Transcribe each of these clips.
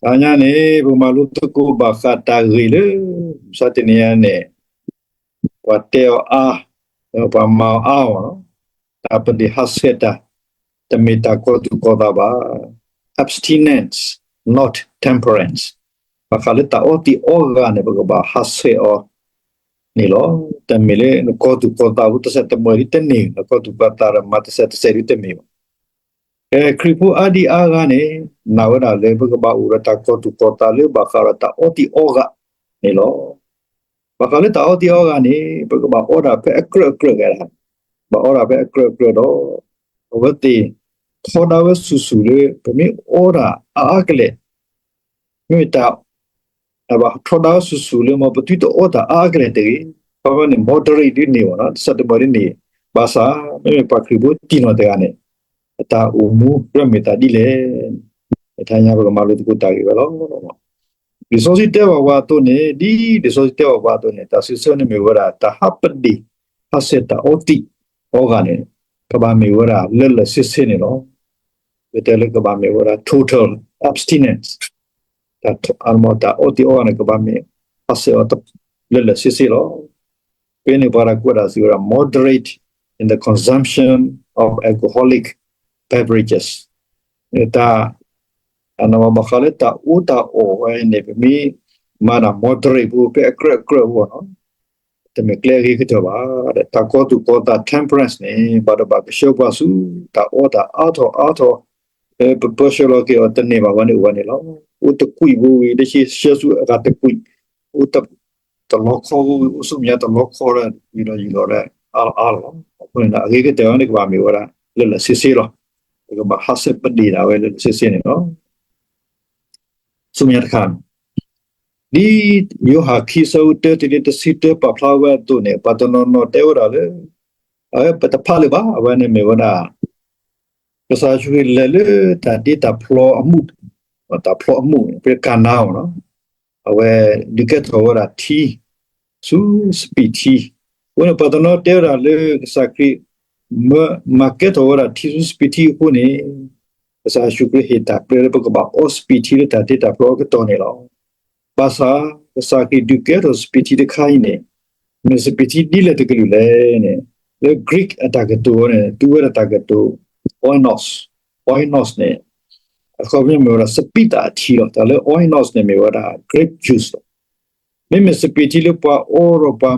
တနံၤအံၤန့ၣ် ပကမၤလိသကိးဘၣ်ဃးတၢ်ဂ့ၢ်လၢ မုၢ်မဆါတနံၤအံၤန့ၣ် ပှၤတဲအီၤအါ, ပှၤမၤအီၤအါအီၤလီၤ. တၢ်ပဒ့ၣ်ဟးဆှဲးတၢ်, တမ့ၢ်တၢ်ကီၤသူၣ်ကီၤသးဘၣ်. Abstinence, not temperance. ဘၣ်ဃးလၢတၢ်အီသံးအီဂၤန့ၣ် ပကဘၣ်ဟးဆှဲးအီၤန့ၣ်လီၤ. တမ့ၢ်လၢနကီၤသူၣ်ကီၤသးဖိတစဲးတမှဲၤဒ်တန့ၢ်, နကီၤသူၣ်ကီၤသးဒီးမၤတစဲးတစဲးဒ်တမ့ၢ်ဘၣ်. ခရံာ်ဖိအါဒံအါဂၤန့ၣ် နာ်ဝဲဒၣ်လၢပကဘၣ်အိၣ်ဒီးတၢ်ကီၤသူၣ်ကီၤသးလၢဘၣ်ဃးဒီးတၢ်အီသံးအီဂၤန့ၣ်လီၤ. ဘၣ်ဃးလၢတၢ်အီသံးအီဂၤန့ၣ် ပကဘၣ်အီဒၣ်ဖဲအကြၢးအကြၢးဂ့ၤ, ဘၣ်အီဒၣ်ဖဲအကြၢးအကြၢးဒီး အဝဲသ့ၣ်ထီဒါဝဲဆူၣ်ဆူၣ်လၢ ပမ့ၢ်အီဒၣ်အါအါကလဲာ်, မ့မ့ၢ်တၢ် ဘၣ်ထီဒါဝဲဆူၣ်ဆူၣ်လၢမ့ၢ်ပသုတအီတၢ်အါအါကလဲာ်တဂ့ၤ. ခီဖျိန့ၣ် moderate ဒ်န့ၣ်ဘၣ်နီၤ, တစဲးတမှဲၤဒ်န့ၣ်, ဘၣ်ဆၣ် မ့မ့ၢ်ပှၤခရံာ်ဖိတံၢ်နီၢ်တဂၤန့ၣ် အတၢ်အိၣ်မူကြၢးမ့ၢ်တၢ်ဒ်လဲၣ်. တဟါညါပကမၤလိသကိးတၢ်ဂ့ၢ်ဝဲလီၤ. လံာ်စီဆှံတဲဘၣ်ပှၤအသိးန့ၣ်, ဒ်လံာ်စီဆှံတဲဘၣ်ပှၤအသိးန့ၣ် တၢ်စံးဆၢန့ၣ်မ့ၢ်ဝဲဒၣ် တၢ်ဟးပဒ့ၣ်ဟးဆှဲးတၢ်အီသံးအီဂၤန့ၣ် ကဘၣ်မ့ၢ်ဝဲဒၣ်လၢလၢာ်ဆ့ဆ့န့ၣ်လီၤ. ပတဲလၢကဘၣ်မ့ၢ်ဝဲဒၣ် total abstinence, တၢ်အီသံးအီဂၤန့ၣ် ကဘၣ်မ့ၢ်ဟးဆှဲးအီၤလၢလၢာ်ဆ့ဆ့လီၤ. ဖဲန့ၣ်ပှၤတၢ်ကွဲးတၢ်စံးဝဲဒၣ် moderate in the consumption of alcoholic beverages. တၢ် ဘၣ်ဃးလၢတၢ်အီတၢ်အီဝဲန့ၣ် ပမ့ၢ်မၤတၢ် moderate ဖိ ဖဲအကြၢးအကြၢးအဂီၢ်နီၤ, တမ့ၢ်ကျဲအဂ့ၤကတၢၢ်ဘၣ်. တၢ်ကီၤသူၣ်ကီၤသး temperance န့ၣ် ဘၣ်တဘၣ်ကဆှၢပှၤဆူ တၢ်အီတၢ်အါထီၣ်အါထီၣ်, ပပၢဆှၢလီၤက့ၤအီၤတန့ၢ်ဘၣ်ဝဲန့ၣ်အိၣ်ဝဲန့ၣ်လီၤ. အိၣ်တကွံာ်ဖိဝံၤ တဆှၢဆှၢဆူအဂၤတကွံာ်, အိၣ် တလီခီဝံၤ အိၣ်ဆူမဲာ်ညါတလီခီဒီး ယူၢ်လီၤယူၢ်လီၤဒီး အါလီၤအါလီၤလီၤ. အဃိန့ၣ် အဂ့ၤကတၢၢ်ဝဲန့ၣ် ကဘၣ်မ့ၢ်ဝဲဒၣ်လၢလၢာ်ဆ့ဆ့လီၤ. ပကဘၣ်ဟးဆှဲးပဒ့ၣ်ဒၣ်ဝဲလၢလၢာ်ဆ့ဆ့န့ၣ်လီၤ. ဆူမဲာ်ညါတခါန့ၣ် ဒ်ယိၤဟၣ်ခံဆၢဖိတၢတုၤလၢတဆံတၢပာ်ဖျါဝဲအသိးန့ၣ် ပှၤတနီၤနီၤတဲဝဲဒၣ်လၢ အဝဲပတဖးလၢၤဘၣ်, အဝဲန့ၣ်မ့ၢ်ဝဲဒၣ် ကစၢ်ယ့ၣ်ၡူးခရံာ်လဲၤလၢတၢ်ဒ့တၢ်ဖျီအမူး, တၢ်ဖျီအမူး ဖဲကၤနါအီၤနီၤ, အဝဲဒုးကဲထီၣ်ဝဲဒၣ်ထံ ဆူစပံးထံ, အဃိန့ၣ် ပှၤတနီၤတဲဝဲဒၣ်လၢကစၢ်ခရံာ် မၢမၤကဲထီၣ်ဝဲဒၣ်ထံဆူစပံးထံအဃိန့ၣ် ကစၢ်ယ့ၣ်ၡူးခရံာ်ဟ့ၣ်တၢ်ကျဲလၢပကဘၣ်အီစပံးထံလၢတၢ်ဒ့တၢ်ဖျီအကတီၢ်န့ၣ်လီၤ. ဘၣ်ဆၣ် ကစၢ်ခရံာ်ဒုးကဲထီၣ်စပံးထံတခါအံၤန့ၣ် မ့ၢ်စပံးထံဒ်လဲၣ်တကလုာ်လဲၣ်န့ၣ် လၢ Greek အတၢ်ကတိၤအီၤန့ၣ် သူဝဲဒၣ်တၢ်ကတိၤ oinos, oinos န့ၣ် အခီပညီမ့ၢ်ဝဲဒၣ် စပံးသၣ်အထံလီၤ. တၢ်လၢ oinos န့ၣ်မ့ၢ်ဝဲဒၣ် grape juice လီၤ. မ့မ့ၢ်စပံးထံလၢပှၤအီဒီးပှၤ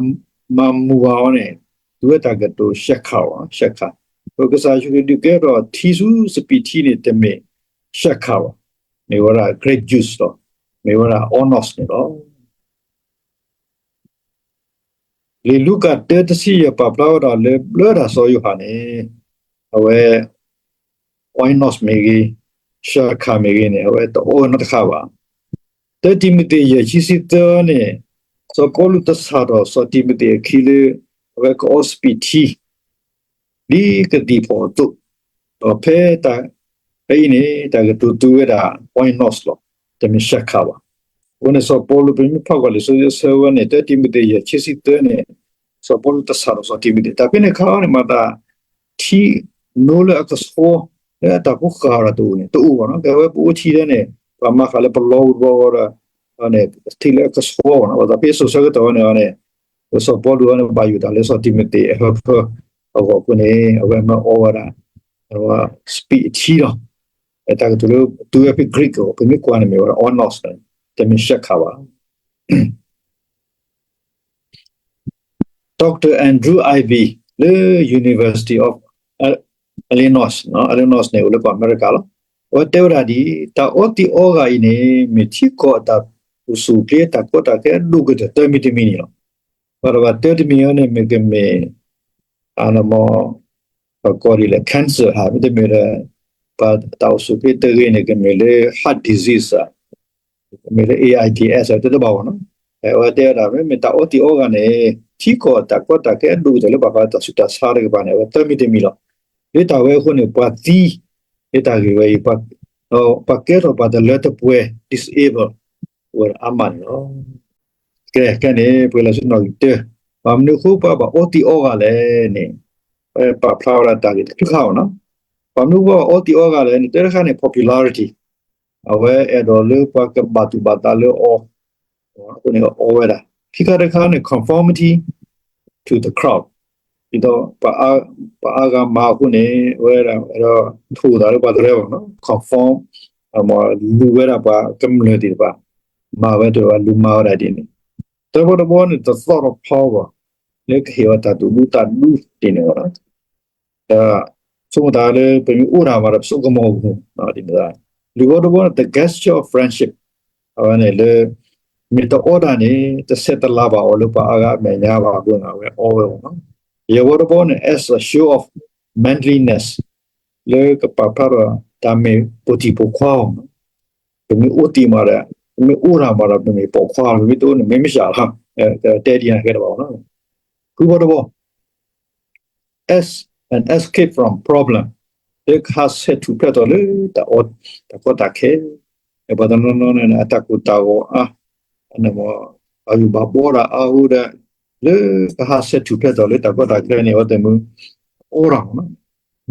မၤမူၤဘၣ်အီၤန့ၣ် သူဝဲတၢ်ကတိၤ ရှဲးခး ဘၣ်, ရှဲးခး. ဒီးကစၢ်ယ့ၣ်ၡူးခရံာ်ဒုးကဲထီၣ်ထံဆူစပံးထံန့ၣ် တမ့ၢ် ရှဲးခး ဘၣ်, မ့ၢ်ဝဲဒၣ် grape juice လီၤ. မ့ၢ်ဝဲဒၣ် oinos န့ၣ်လီၤ. လံာ်လူၤကၣ်တၢတဆံယဲၢ်ပာ်ဖျါဝဲဒၣ်လၢ ဘျၢတၢ်စီၤယိၤဟၣ်န့ၣ် အဝဲ oinos မ့ၢ်ဂ့ၤ, ရှဲးခးမ့ၢ်ဂ့ၤန့ၣ် အဝဲတအီနီတခါဘၣ်. တၢတံၤမသ့းယဲၢ်ဆံသၢန့ၣ် စီၤပီလူးတစၢ်ထီၣ်စီၤတံၤမသ့းအခံလၢ အဝဲကအီစပံးထံ ဒ်ကသံၣ်ဖီၣ်အသိး, ဒီးဖဲတၢ် ဖဲအံၤန့ၣ် တၢ်ကတိၤသူဝဲဒၣ် oinos လီၤ. တမ့ၢ်ရှဲးခးဘၣ်. အဃိန့ၣ် စီၤပီလူး ပမ့ၢ်ဖးကွၢ်လံာ်စီဆှံအဆၢဝဲန့ၣ် တၢတံၤမသ့းယဲၢ်ဆံသၢန့ၣ် စီၤပီလူးတစၢ်ထီၣ်စီၤတံၤမသ့း တၢ်ဖဲန့ၣ်အခါန့ၣ် မၤသး ထံနိလၢအကဆှီ လၢအတၢ်ဖိဃၢ်ဒီးတအိၣ်န့ၣ် တအိၣ်ဘၣ်နီၤ. ကဲဝဲပအိၣ်ထံဒၣ်န့ၣ် ပှၤမၤဃာ်လၢပလီၢ်ပူၤတဘျီဃီဒီး န့ၣ် ထံလၢအကဆှီဘၣ်နီၤ. ဘၣ်ဆၣ်ဖဲစိၤဆၢကတီၢ်ဝဲန့ၣ်န့ၣ် စီၤပီလူးန့ၣ် ဘၣ်ယိၣ်တၢ်လၢစီၤတံၤမသ့းအဟၢဖၢအဂီၢ်အဃိန့ၣ် အဝဲမၢအီဝဲဒၣ် စပံးအထံလီၤ. တၢ်ကတိၤလၢ သူဝဲဖဲ Greek အဂီၢ် ပမ့ၢ်ကွၢ်န့ၣ်မ့ၢ်ဝဲဒၣ် oinos တမ့ၢ်ရှဲးခးဘၣ်. Doctor Andrew Ivy လၢ University of Illinois, Illinois န့ၣ် အိၣ်လၢကီၢ်အမဲရကၤလီၤ. အဝဲတဲဝဲဒၣ်ဒ်အံၤ, တၢ်အီသံးအီဂၤအံၤန့ၣ် မ့ၢ်ထံကီၢ်အတၢ်အိၣ်ဆူၣ်အိၣ်ချ့ တၢ်ကီတၢ်ခဲအဒိၣ်ကတၢၢ်တၢ်မံၤတမံၤန့ၣ်လီၤ. ပှၤတဘၣ်တၢတမံၤအံၤန့ၣ် မ့ၢ်ကမ့ၢ် အမ ပကိးဒ်လဲၣ် cancer ဧါ, မ့တမ့ၢ်ဒီး ပှၤတၢ်အိၣ်ဆူၣ်အိၣ်ချ့တဂ့ၤန့ၣ် ကမ့ၢ်လၢ heart disease ဧါ, ကမ့ၢ်လၢ AIDS ဧါ, တဘၣ်ဘၣ်နီၤ. အဝဲတဲဝဲဒၣ် မ့မ့ၢ်တၢ်အီသံးအီဂၤန့ၣ် ထံကီၢ်တၢ်ကီတၢ်ခဲအဒိၣ်ကတၢၢ်လၢဘၣ်ဃးတၢ်ဆူးတၢ်ဆါတကပၤန့ၣ် အဝဲတၢမံၤတမံၤလီၤ. လၢတၢ်ဝဲအဃိန့ၣ် ပှၤသံ လၢတၢ်ဂ့ၢ်ဝဲအံၤ ပှၤကဲထီၣ်ပှၤတလၢတပှဲၤ disable ဝဲဒၣ်အါမးန့ၣ်လီၤ. ကဲ ခဲန့ၣ် ပှဲၤလီၤဆူနီၣ်ဂံၢ်တၢ, ဘၣ်မနုၤအဃိပှၤဘၣ်အီသံးအီဂၤလဲၣ်န့ၣ် ပာ်ဖျါဝဲဒၣ်တၢ်ဂ့ၢ်တချုးဃီနီၤ. ဘၣ်မနုၤပှၤဘၣ်အီသံးအီဂၤလဲၣ်န့ၣ် တၢတခါန့ၣ် popularity အဝဲအဲၣ်ဒိးလၢပှၤကဘၣ်သူၣ်ဘၣ်သးလၢအီၤ, အဃိန့ၣ်အီဝဲဒၣ်. ခံခါတခါန့ၣ် conformity to the crowd, ဒ်သိး ပှၤအါဂၤမၤအဃိန့ၣ် အဝဲဒၣ် အဲၣ်ဒိးထိၣ်သးလၢပှၤတရၢဘၣ်နီၤ, conform, လူၤဝဲဒၣ်ပှၤကမျၢၢ်သ့ၣ်တဖၣ်, မၤဝဲတဖၣ် လူၤမၤဝဲဒၣ်ဒ်န့ၣ်. သၢဘီတဘီန့ၣ် the thought of power, လၢကဟ့ၣ်အီၤတၢ်သူၣ်ဒူသးဒူဒ်န့ၣ်လီၤ. ဒီးဆိကမိၣ်သးလၢပမ့ၢ်အိၣ်တၢ်မးဒီးပစိကမီၤပူၤ, လွံၢ်ဘီတဘီန့ၣ် the gesture of friendship, အဝဲန့ၣ်လၢ မ့ၢ်တအီတၢ်န့ၣ် တဆဲးတလၤဘၣ်အီၤလၢပှၤအါဂၤအမဲာ်ညါဘၣ်အဃိန့ၣ် အဝဲအီဝဲအီၤနီၤ. ယဲၢ်ဘီတဘီန့ၣ် as a show of manliness, လၢကပာ်ဖျါထီၣ်တၢ်မ့ၢ်ပိာ်တံၢ်ပိာ်ခွါအီၤ, ပမ့ၢ်အိၣ်တ့ၢ်မးဒီး ပမ့ၢ်အိၣ်တၢ်မးဒီး ပမ့ၢ်ပိာ်ခွါ ပမ့ၢ်တအိၣ်န့ၣ် မ့ၢ်မ့ၢ်စှၤလီၤ, တဲဒ်န့ၣ်ကဲတဘၣ်နီၤ. ဃုဘီတဘီ as an escape from problem, လၢကဟးဆဲးထူၣ်ဖျဲးထီၣ်လၢ တၢ်ကီတၢ်ခဲ, ပှၤတနီၤနီၤန့ၣ် အတၢ်ကိၢ်တၢ်ဂီၤအါ, ဘၣ်ယိၣ်ဘၣ်ဘှီတၢ်အါအဃိဒီး လၢကဟးဆဲးထူၣ်ဖျဲးထီၣ်လၢတၢ်ကီတၢ်ခဲန့ၣ် အဝဲသ့ၣ်မ့ၢ်အီတၢ်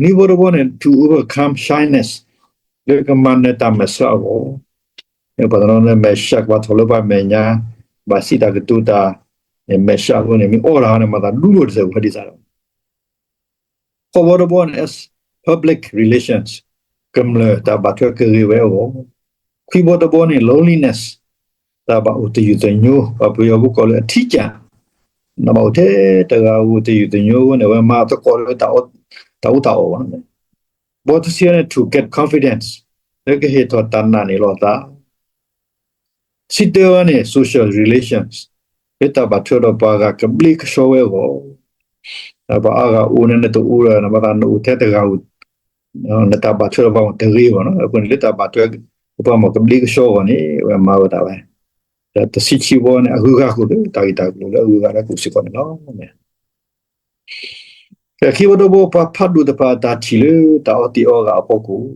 နီၤ. နွံဘီတဘီန့ၣ် to overcome shyness, လၢကမၤနၢၤတၢ်မဲာ်ဆှးအဂီၢ်, ပှၤတနီၤန့ၣ် မဲာ်ဆှးကဘၣ်ထီၣ်လၢပှၤမဲာ်ညါ, ဘၣ်စံးတၢ်ကတိၤတၢ်, မဲာ်ဆှးအဃိန့ၣ် မ့ၢ်အီတၢ်န့ၣ် မၤသးဒူလိာ်တစဲးဖိဒ်သိးဒီး ဃိးဘီတဘီန့ၣ် as public relations, ကမျၢၢ်တၢ်ဘၣ်ထွဲကဂ့ၤဝဲအဂီၢ်. ခွံဘီတဘီန့ၣ် loneliness, တၢ်ဘၣ်အိၣ်တယုၢ်တညိ, ပှၤပယီၤဖိကိးလၢအထံကၢ်, နဘၣ်အိၣ်ထဲတဂၤအိၣ်တယုၢ်တညိအဃိန့ၣ် အဝဲမၤသကိးလၢတၢ်အီၣ်တၢ်အီဘၣ်န့ၣ်. ဘီတဆံန့ၣ် to get confidence, လၢကဟ့ၣ်ထီၣ်တၢ်နာ်န့ၢ်လိာ်သး ဆံတၢန့ၣ် social relations, လၢတၢ်ဘၣ်ထွဲဒီးပှၤဂၤကဘျ့ကဆှီဝဲအဂီၢ်, ပှၤအါဂၤအိၣ်န့ၣ် နတအိၣ်ဒီး နဘၣ်သးနအိၣ်ထဲတဂၤဧိၤ, နတၢ်ဘၣ်ထွဲဒီးပှၤတဂ့ၤဘၣ်နီၤ. အဃိန့ၣ် လၢတၢ်ဘၣ်ထွဲပှၤမ့ၢ်ကဘျ့ကဆှီအဂီၢ်န့ၣ် အဝဲမၤဝဲဒၣ်ဝဲ, ဒီးတဆံခံဘီန့ၣ် အဂုၤအဂၤဃုာ်လၢတၢ်ဂ့ၢ်တၢ်ကျိၤလၢအဂုၤအဂၤလၢအကူၣ်စ့ၢ်ကီးန့ၣ်လီၤ. ခံဘီတဘီ ပှၤဖးဒိၣ်တဖၣ်အတၢ်ထံၣ်လၢတၢ်အီၣ်တ့ၢ်အီဂၤအဖီခိၣ်,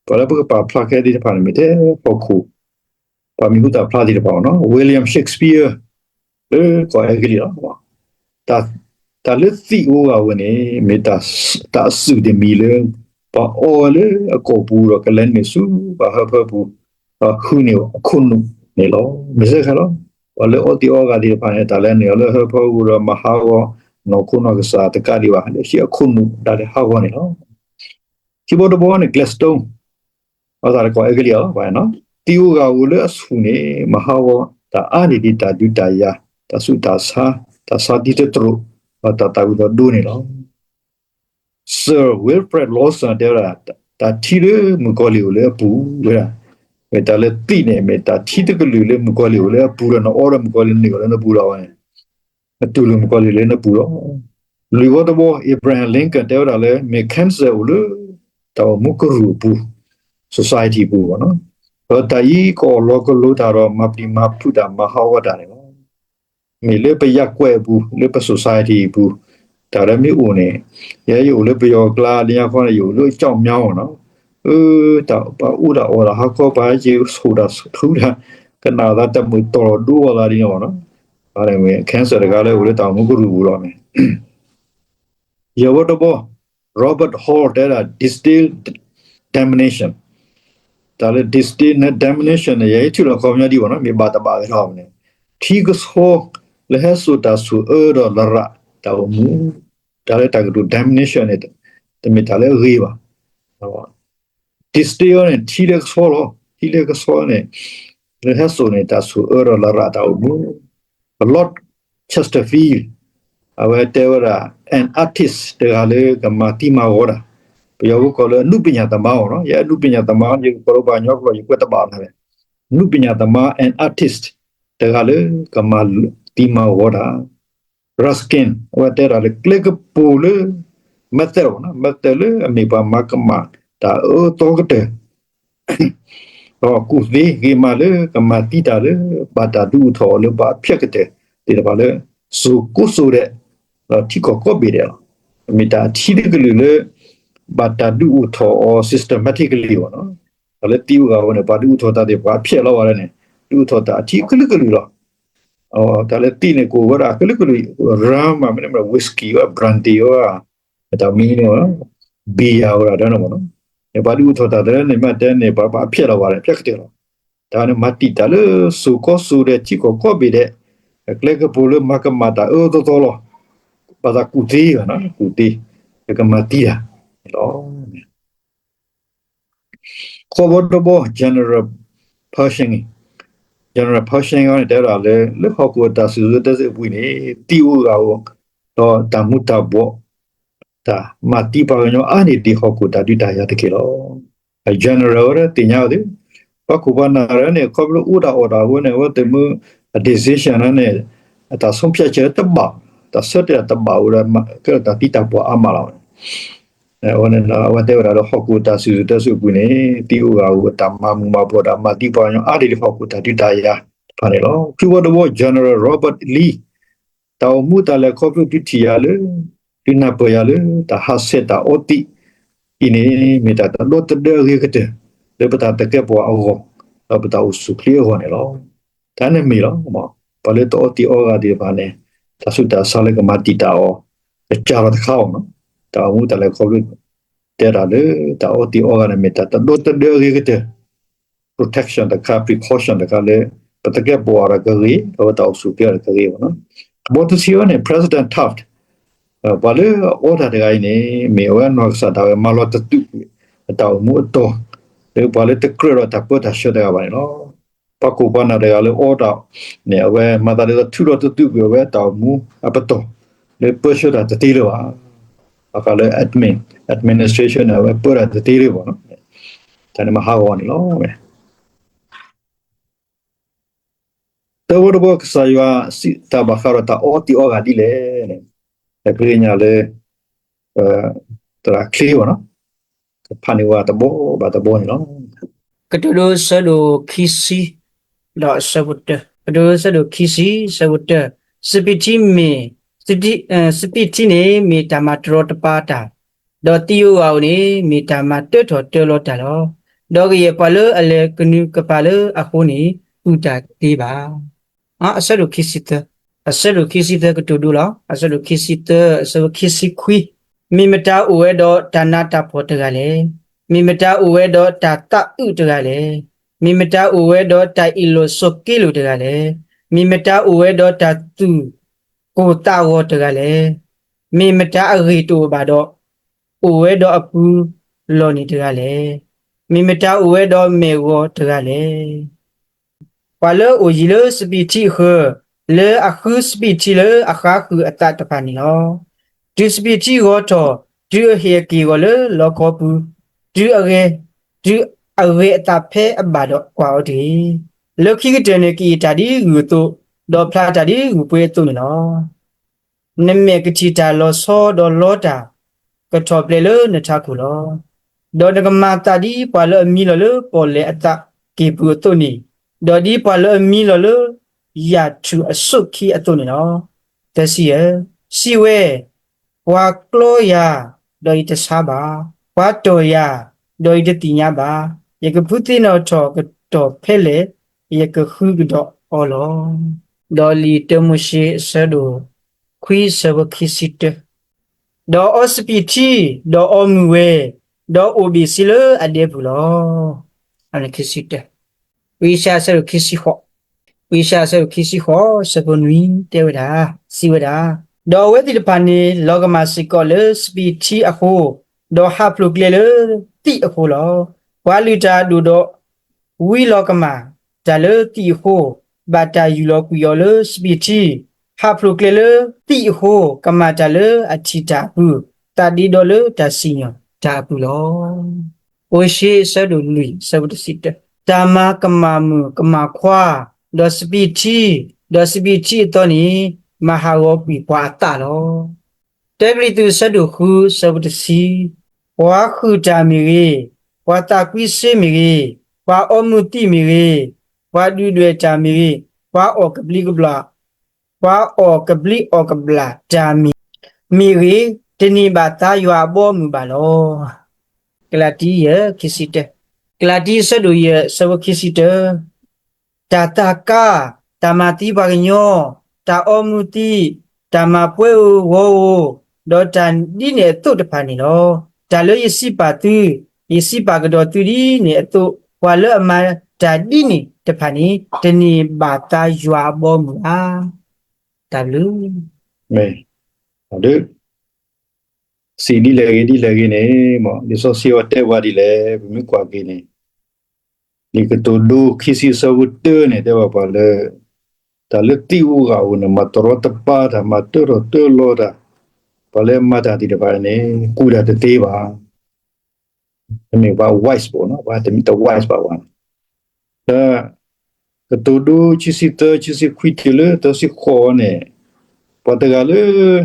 ပှၤလၢပကပာ်ဖျါခဲသ့ၣ်တဖၣ်န့ၣ် မ့ၢ်ထဲဟီၣ်ခိၣ် ပှၤမံၤဟူသၣ်ဖျါသ့ၣ်တဖၣ်နီၤ. William Shakespeare လၢကီၢ်အဲကလံးလီၤ. တၢ်လၢသံၣ်အီဂၤဝဲန့ၣ် မ့ၢ်တၢ်အစုၣ်တမံၤလၢ ပှၤအီဝဲလၢအကိာ်ပူၤဒီးကလဲၤနုာ်ဆူပှၤဟၢဖၢပူၤ, ဒီးဃုန့ၢ်အခိၣ်နူာ်န့ၣ်လီၤ. မ့ၢ်စ့ၢ်ကီးလီၤ. ပှၤလၢအီၣ်တ့ၢ်အီဂၤသ့ၣ်တဖၣ်န့ၣ် တၢ်လဲၤနုာ်အီၤလၢဟၢဖၢပူၤဒီးမၤဟးဂီၤနီၢ်ခိနီၢ်ကစၢ်တကးဒံးဘၣ်, လၢဟံၣ်အခိၣ်နူာ်ဒၣ်လဲာ်ဟးဂီၤန့ၣ်လီၤ. ခံဘီတဘီန့ၣ် Gladstone, အသးတကီၢ်အဲကလံးအီၤ, သံၣ်အီဂၤအိၣ်လၢအဆူၣ်န့ၣ် မၤဟးဂီၤတၢ်အါန့ၢ်ဒံး တၢ်ဒုးတၢ်ယၤ, တၢ်ဆူးတၢ်ဆါ, တၢ်ဆါတံၤသတြိာ်, ဒီးတၢ်သၣ်ဝံၤဒီးဒိန့ၣ်လီၤ. Sir Wilfrid Laurier တဲဝဲဒၣ် တၢ်ထံလၢမုၣ်ကီၤလံၢ်အိၣ်လၢအပူၤဝဲဒၣ်, မ့ၢ်တၢ်လၢသံၣ်န့ၣ် မ့ၢ်တၢ်ထံတကလုာ်လၢမုၣ်ကီၤလံၢ်အိၣ်လၢအပူၤဒီး နအီဒီးမုၣ်ကီၤလံၢ်နုာ်အီၤလၢနပူၤဒီးဝဲန့ၣ် အတူၢ်လိာ်မုၣ်ကီၤလံၢ်လၢနပူၤလီၤ. လွံၢ်ဘီတဘီ Abraham Lincoln တဲဝဲဒၣ်လၢ မ့ၢ် cancer အိၣ်လၢ တၢ်အိၣ်မူကရူၢ်အပူၤ, society အပူၤဘၣ်နီၤ, ဒီးတၢ်အံၤကအီၣ်လီၤကလိၤတၢ်ဒီး မၤပျံၤမၤဖုးတၢ်မၤဟးဂီၤတၢ်န့ၣ်လီၤ. မ့ၢ်လၢပယၢ်ကွဲးအပူၤ လၢပ society အပူၤ, တၢ်လၢမ့ၢ်အိၣ်န့ၣ်, ယဲယအိၣ်လၢပယီၤကျါလၢညါခီန့ၣ် ယအိၣ်လၢအကြောက်မြောက်နီၤ, ပှၤအူတၢ်အီၣ်တၢ်ဟးခီ ပှၤဟဲက့ၤဆိၣ်တၢ်ဆူၣ်တၢ်, ကနၣ်သးတမုာ်တီၢ်လီၤဒိအီၤသးဒ်န့ၣ်ဘၣ်နီၤ, မ့ၢ် cancer တဂၤလၢအိၣ်လၢတၢ်အိၣ်မူကရူၢ်ပူၤလီၤမ့ၢ် ယဲၢ်ဘီတဘီ Robert Hall တဲဒၣ် distill damnation, တၢ်လၢ distill damnation န့ၣ် ယဲယထံၣ်လီၤခီပညီဒံးဘၣ်နီၤ, မ့ၢ်ဘၣ်တဘၣ်ဂ့ၤထီၣ်န့ၣ်, ထံကဆှီလၢဟဲစိာ်တၢ်ဆိၣ်အၢဒီးလရာ်တၢ်အိၣ်မူ, တၢ်လၢတၢ်ကတိၤ damnation န့ၣ် တမ့ၢ်တၢ်လၢအဂ့ၤဘၣ် distill န့ၣ် ထံလၢကဆှီလီၤ, ထံလၢကဆှီန့ၣ် လၢဟဲစိာ်န့ၣ် တၢ်ဆိၣ်အၢဒီးလရာ်တၢ်အိၣ်မူ, Lord Chesterfield အဝဲတဲဝဲဒၣ် an artist တဂၤလၢကမၤသံမၤဝီတၢ်, ပယီၤဖိကိးလၢအနုပညာသမားအီၤနီၤ, ယဲအနုပညာသမား ယကကိးလၢပှၤကညီကျိာ် ယကွဲးတဘၣ်နၤလဲၣ်, အနုပညာသမား an artist တဂၤလၢကမၤသံမၤဝီတၢ် Ruskin အဝဲတဲဒၣ်လၢကျဲကပူၤလၢ method နီၤ, method လၢအမ့ၢ်ပှၤမၤကမၣ်တၢ်အၢသီကတၢၢ်, ဒီးကူၣ်သ့ဂ့ၤမးလၢကမၤသံတၢ်လၢ ဘၣ်တၢ်ဒုးအိၣ်ထီၣ်အီၤလၢပှၤအဖျဲၣ်ကတၢၢ်သ့ၣ်တဖၣ်လၢ စိၤကိးစိၤဒဲး, ဒီးထံကီၢ်ကိးဘ့ၣ်ဒဲးလီၤ. မ့ၢ်တၢ်အထံတကလုာ်လၢ ဘၣ်တၢ်ဒုးအိၣ်ထီၣ်အီၤ systematically ဘၣ်နီၤ, တၢ်လၢသံအဂၤဝဲန့ၣ် ပှၤဒုးအိၣ်ထီၣ်တၢ်သ့ၣ်တဖၣ်အဖျဲၣ်လီၤဝဲဒၣ်န့ၣ် ဒုးအိၣ်ထီၣ်တၢ်အထံကလုာ်ကလုာ်လီၤ. တၢ်လၢသံန့ၣ် ကအိၣ်ဝဲဒၣ်ကလုာ်ကလုာ်, rum မ့တမ့ၢ် whisky ဝဲ brandy ဝဲ, မ့ၢ်တၢ်မံၤန့ၣ် beer ဝဲဒၣ်ဒၣ်န့ၣ်ဘၣ်နီၤ. ပှၤဒုးအိၣ်ထီၣ်တၢ်တဖၣ်န့ၣ် မ့ၢ်တဲန့ၣ် ပှၤဘၣ်ဖျဲးလီၤဝဲဒၣ် ဖျဲးကတၢၢ်လီၤ. တၢ်န့ၣ်မၤတံာ်တာ်လၢစိၤကီၢ်စိၤဒီးထံကီၢ်ကိးဘ့ၣ်ဒဲး, ကျဲကပူၤလၢမၤကမၣ်တၢ်အၢအၢသီသီလီၤ. ဘၣ်သးကူၣ်သ့ဘၣ်, ကူၣ်သ့, ကမၤသံတၢ်န့ၣ်လီၤ. ဃိးဘီတဘီ General Pershing, General Pershing န့ၣ် တဲဝဲဒၣ်လၢ လၢဟီၣ်ခိၣ်အတၢ်စံၣ်စိၤတဲစိၤအပူၤန့ၣ် သံးဧိၤဂၤဧိၤ, ဒီးတၢ်မူၤတၢ်ဘှီး, တၢ်မၤသံပှၤကညီအါန့ၢ်ဒံးဟီၣ်ခိၣ်တၢ်ဒုးတၢ်ယၤတက့ၢ်လီၤ. အ general ဝဲဒၣ်သ့ၣ်ညါဝဲသ့ၣ်, ပှၤခိၣ်ပှၤနၢ်တဂၤန့ၣ် ခီဖျိအိၣ်တၢ်အီၣ်တၢ်အဃိန့ၣ် အဝဲသ့ၣ်မ့ၢ် အ decision န့ၣ် အတၢ်ဆုံးဖြတ်ချက်တဘၣ်, တၢ်ဆၢတဲာ်တၢ်တဘၣ်ဝဲဒၣ် ကဲထီၣ်တၢ်သံတၢ်ပှၢ်အါမးလီၤ. အဝဲန့ၣ် အဝဲတဲဝဲဒၣ်လၢဟီၣ်ခိၣ်တၢ်စံၣ်စိၤတဲစိၤအပူၤန့ၣ် သံးဧိၤဂၤဧိၤ တၢ်မၤမုာ်မၤဘှီး တၢ်မၤသံပှၤကညီအါန့ၢ်ဒံးဟီၣ်ခိၣ်တၢ်ဒုးတၢ်ယၤတဖၣ်န့ၣ်လီၤ. ခွံဘီတဘီ General Robert Lee, တၢ်အိၣ်မူတၢ်လဲၤခီဖျိတုၤထံၣ်ယၤလၢ ဒုးနၢ်ပၢၢ်ယၤလၢ တၢ်ဟးဆှဲးတၢ်အီသံးအံၤန့ၣ် မ့ၢ်တၢ်တဒီတဒၢအဂ့ၤကတၢၢ် လၢပတၢ်သကဲးပဝးအဂီၢ် ဒီးပတၢ်အိၣ်ဆူၣ်အိၣ်ချ့အဂီၢ်န့ၣ်လီၤ. တၢ်န့ၣ်မ့ၢ်လီၤ. ပှၤလၢတအီသံးအီဂၤသ့ၣ်တဖၣ်န့ၣ် တၢ်ဆူးတၢ်ဆါလၢကမၤတံာ်တာ်အီၤ ကစှၤလီၤတခါအီၤန့ၣ်, တၢ်အိၣ်မူတၢ်လဲၤခီဖျိ တဲဒၣ်လၢ တၢ်အီသံးအီဂၤန့ၣ် မ့ၢ်တၢ်တဒီတဒၢအဂ့ၤကတၢၢ် protection တခါ precaution တခါလၢ ပသကဲးပဝးဒီးကဂ့ၤ ဒီးပတၢ်အိၣ်ဆူၣ်အိၣ်ချ့ဒီးကဂ့ၤအဂီၢ်န့ၣ်လီၤ. ဘီတဆံအံၤန့ၣ် President Taft, ပှၤလၢအအီတၢ်တဂၤအံၤန့ၣ် မ့ၢ်အဝဲနီၢ်ကစၢ်ဒၣ်ဝဲ မၤလီၤတသူၣ်ကွံာ် အတၢ်အိၣ်မူအတီၤ လၢပှၤလၢတကြၢးဒီးတၢ်ပၢတၢ်ဆှၢတဂၤဘၣ်န့ၣ်လီၤ. ပှၤခိၣ်ပှၤနၢ်တဂၤလၢအီတၢ်န့ၣ် အဝဲမၤသးဒ်သိးထုးလီၤတသူၣ်ကွံာ်အဝဲတၢ်အိၣ်မူအပတီၢ် လၢပၢဆှၢတၢ်တသ့လၢၤဘၣ်. ဘၣ်ဃးလၢ admin, administration န့ၣ် အဝဲပၢတၢ်တသ့လၢၤဘၣ်န့ၣ်, တၢ်န့ၣ်မၤဟးဂီၤန့ၣ်လီၤ. သၢဘီတဘီ ကစၢ်ယွၤစံးတၢ်ဘၣ်ဃးဒီးတၢ်အီသံးအီဂၤဒ်လဲၣ်န့ၣ်, တၢ်ကရံၣ်ညါလၢ သရၣ်ချ့ဘၣ်န့ၣ်, ကဖးန့ၢ်ဝဲတဘီဘၣ်တဘီန့ၣ်လီၤ. ကတိၤဒိအဆၢဒိၣ်ခံဆံ ဒီးအဆၢဖိတၢ, ကတိၤဒိအဆၢဒိၣ်ခံဆံ အဆၢဖိတၢ, စပံးထံမ့ၢ်, စပံးထံန့ၣ်မ့ၢ်တၢ်မၤတရီတပါတၢ်, ဒီးသံးဧိၤဂၤဧိၤန့ၣ် မ့ၢ်တၢ်မၤတၢထီၣ်တၢလီၤတၢ်လီၤ. ဒီးကယဲၢ်ပှၤလၢအလဲၤကနူးကပၤလၢအဃိန့ၣ် တူၢ်တၢ်တသ့ဘၣ်. အဆၢဒိၣ်ခံဆံသၢ, အဆၢဒိၣ်ခံဆံသၢကတိၤဒိလီၤ. အဆၢဒိၣ်ခံဆံသၢ အဆၢဖိခံဆံခွံ, မ့ၢ်မတၤအိၣ်ဝဲဒီးတၢ်နးတၢ်ဖှီၣ်တဂၤလဲၣ်. မ့ၢ်မတၤအိၣ်ဝဲဒီးတၢ်သးအုးတဂၤလဲၣ်. မ့ၢ်မတၤအိၣ်ဝဲဒီးတၢ်အ့ၣ်လိာ်ဆိးက့လိာ်တဂၤလဲၣ်. မ့ၢ်မတၤအိၣ်ဝဲဒီးတၢ်သူၣ်ကိၢ်သးဂီၤတဂၤလဲၣ်. မ့ၢ်မတၤအဂ့ၢ်တအိၣ်ဘၣ်ဒီး အိၣ်ဝဲဒီးအပူၤလီၢ်န့ၣ်တဂၤလဲၣ်. မ့ၢ်မတၤအိၣ်ဝဲဒီးမဲာ်ဂီၤတဂၤလဲၣ်. ပှၤလၢအအိၣ်ယံၤလၢစပံးထံအဃၢၤ, လၢအဃုစပံးထံလၢအဃါဃုာ်အသးတဖၣ်န့ၣ်လီၤ. တုၤစပံးထံဂီၤထီၣ်, တုၤအဟ့ၣ်အက့ၢ်အဂီၤလၢလီခီပူၤ, တုၤအဂဲၤ, တုၤအဂဲၤအသးဖဲအဘၣ်ဒီးကွၢ်အီၤတဂ့ၤ. လၢခံကတၢၢ်န့ၣ် ကအံးတၢ်ဒ်ဂုၢ်အသိး, ဒီးဖျါတၢ်ဒ်ဂုၢ်ပှ့ၤအသိးန့ၣ်လီၤ. နမဲာ်ကထံၣ်တၢ်လီၤဆီဒီးလီတၢ်ကထီၣ်ပျဲလၢနထးခိၣ်လီၤ. ဒီးနကမၤသးဒ်ပှၤလၢအမံလီၤလၢပီၣ်လဲၣ်အသးက့ၢ်ပူၤအသိးန့ၣ်, ဒီးဒ်ပှၤလၢအမံလီၤလၢယၣ်ထူၣ်အဆိးခံအသိးန့ၣ်လီၤ. သၢဆံယဲၢ်, စံးဝဲ, ပှၤကျီယၤ, ဒီးယတဆါဘၣ်, ပှၤတီၢ်ယၤ, ဒီးယတသ့ၣ်ညါဘၣ်. ယကဖုသံနီၣ်ထီၣ်ကတီၢ်ဖဲလဲၣ်, ယကဃုကဒီးအီၤလီၤ. ဒီးလံာ်တၢမိၤၡ့အဆၢဒိၣ်ခွံ အဆၢဖိခံဆံတၢ, ဒီးအီစပံးထံ, ဒီးအီမုၢ်ဝဲ, ဒီးအိၣ်ဘ့ၣ်ဆ့လၢအဒဲပူၤလီၤ. ခံဆံတၢ, ဝံယၡါယၤအဆၢဒိၣ်ခံဆံဃိး, ဝံယၡါယၤအဆၢဒိၣ်ခံဆံဃိး အဆၢဖိနွံ တဲဝဲဒၣ်, စံးဝဲဒၣ်, ဒီးအဝဲသ့ၣ်တဖၣ်န့ၣ် လီၤကမၣ်စ့ၢ်ကီးလၢစပံးထံအဃိ, ဒီးဟးဖျိးကျဲလၢသံးအဃိလီၤ. ပှၤလုၢ်တၢ်အဒိၣ်ဒီး ဝံလီၤကမၣ်တၢ်လၢသံးအဃိ, ဘၣ်တၢ်ယူၢ်လီၤကွံာ်အီၤလၢစပံးထံ, ဟးဖျိးကျဲလၢသံးအဃိ, ကမၣ်တၢ်လၢအထံၣ်တၢ်အပူၤ, သးဒ့ဒီလၢတၢ်စံၣ်ညီၣ်တၢ်အပူၤလီၤ. ဟိၤၡ့အဆၢဒိၣ်လွံၢ် အဆၢဖိတဆံတၢ, တၢ်မၤကမၣ်မုၣ်ကမၣ်ခွါ, ဒီးစပံးထံ, ဒီးစပံးထံအသီန့ၣ် မၤဟးဂီၤကွံာ်ပှၤအသးလီၤ. တၢကရံၣ်သူး အဆၢဒိၣ်ဃု အဆၢဖိတဆံ, ပှၤဟုၣ်တၢ်မ့ၢ်ဂ့ၤ, ပှၤသးကွံစ့မ့ၢ်ဂ့ၤ, ပှၤအီမူၤသံးမ့ၢ်ဂ့ၤ, ပှၤဒုၣ်ဒွဲၣ်တၢ်မ့ၢ်ဂ့ၤ, ပှၤအီၣ်ကဘျံးကဘျၣ်, ပှၤအီၣ်ကဘျံးအီၣ်ကဘျၣ်တၢ်မ့ၢ်ဂ့ၤ, မ့ၢ်ဂ့ၤ, တန့ၢ်ဘၣ်သါယွၤအဘီအမုၢ်ဘၣ်လီၤ. ကလၤတံ ယဲၢ် ခံဆံတၢ, ကလၤတံ အဆၢဒိၣ်ယဲၢ် အဆၢဖိခံဆံတၢ, တၢ်သးကါ, တၢ်မၤသံပှၤကညီ, တၢ်အီမူၤသံး, တၢ်မၤပှဲၤဧိၤဂီၤဧိၤ, ဒီးတၢ်ဒ်န့ၣ်အသိးတဖၣ်န့ၣ်လီၤ. တၢ်လၢယစံးပာ်သု, ယစံးပာ်ကဒီးသုဒ်န့ၣ်အသိး, ပှၤလၢအမၤတၢ်ဒ်န့ၣ်တဖၣ်န့ၣ် တန့ၢ်ဘၣ်သါယွၤအဘီအမုၢ်ဘၣ်. တၢ်ဘျုး. မ့ၢ်ဒ် စံးဒ်လဲၣ်ဂ့ၤဒ်လဲၣ်ဂ့ၤန့ၣ်, လံာ်စီဆှံအံၤတဲပှၤဒ်လဲၣ်, ပမ့ၢ်ကွၢ်က့ၤန့ၣ်, လံာ်ကတိၤဒိခံဆံအဆၢဖိတၢန့ၣ် တဲဘၣ်ပှၤလၢ တၢ်လၢသံးအူဂၤအအိၣ်န့ၣ် မၤတရီတပါတၢ်, မၤတၢထီၣ်တၢလီၤတၢ်, ပှၤလၢမၤတၢ်သ့ၣ်တဖၣ်န့ၣ် ကူၣ်တၢ်တသ့ဘၣ်. တမ့ၢ်ပှၤ wise ဘၣ်, ပှၤတမ့ၢ်တ wise ဘၣ်ပှၤန့ၣ်. ဒီး ကတိၤဒိခံဆံသၢ ခံဆံခွံတုၤလၢသၢဆံဃိးန့ၣ်, ပှၤတဂၤလၢ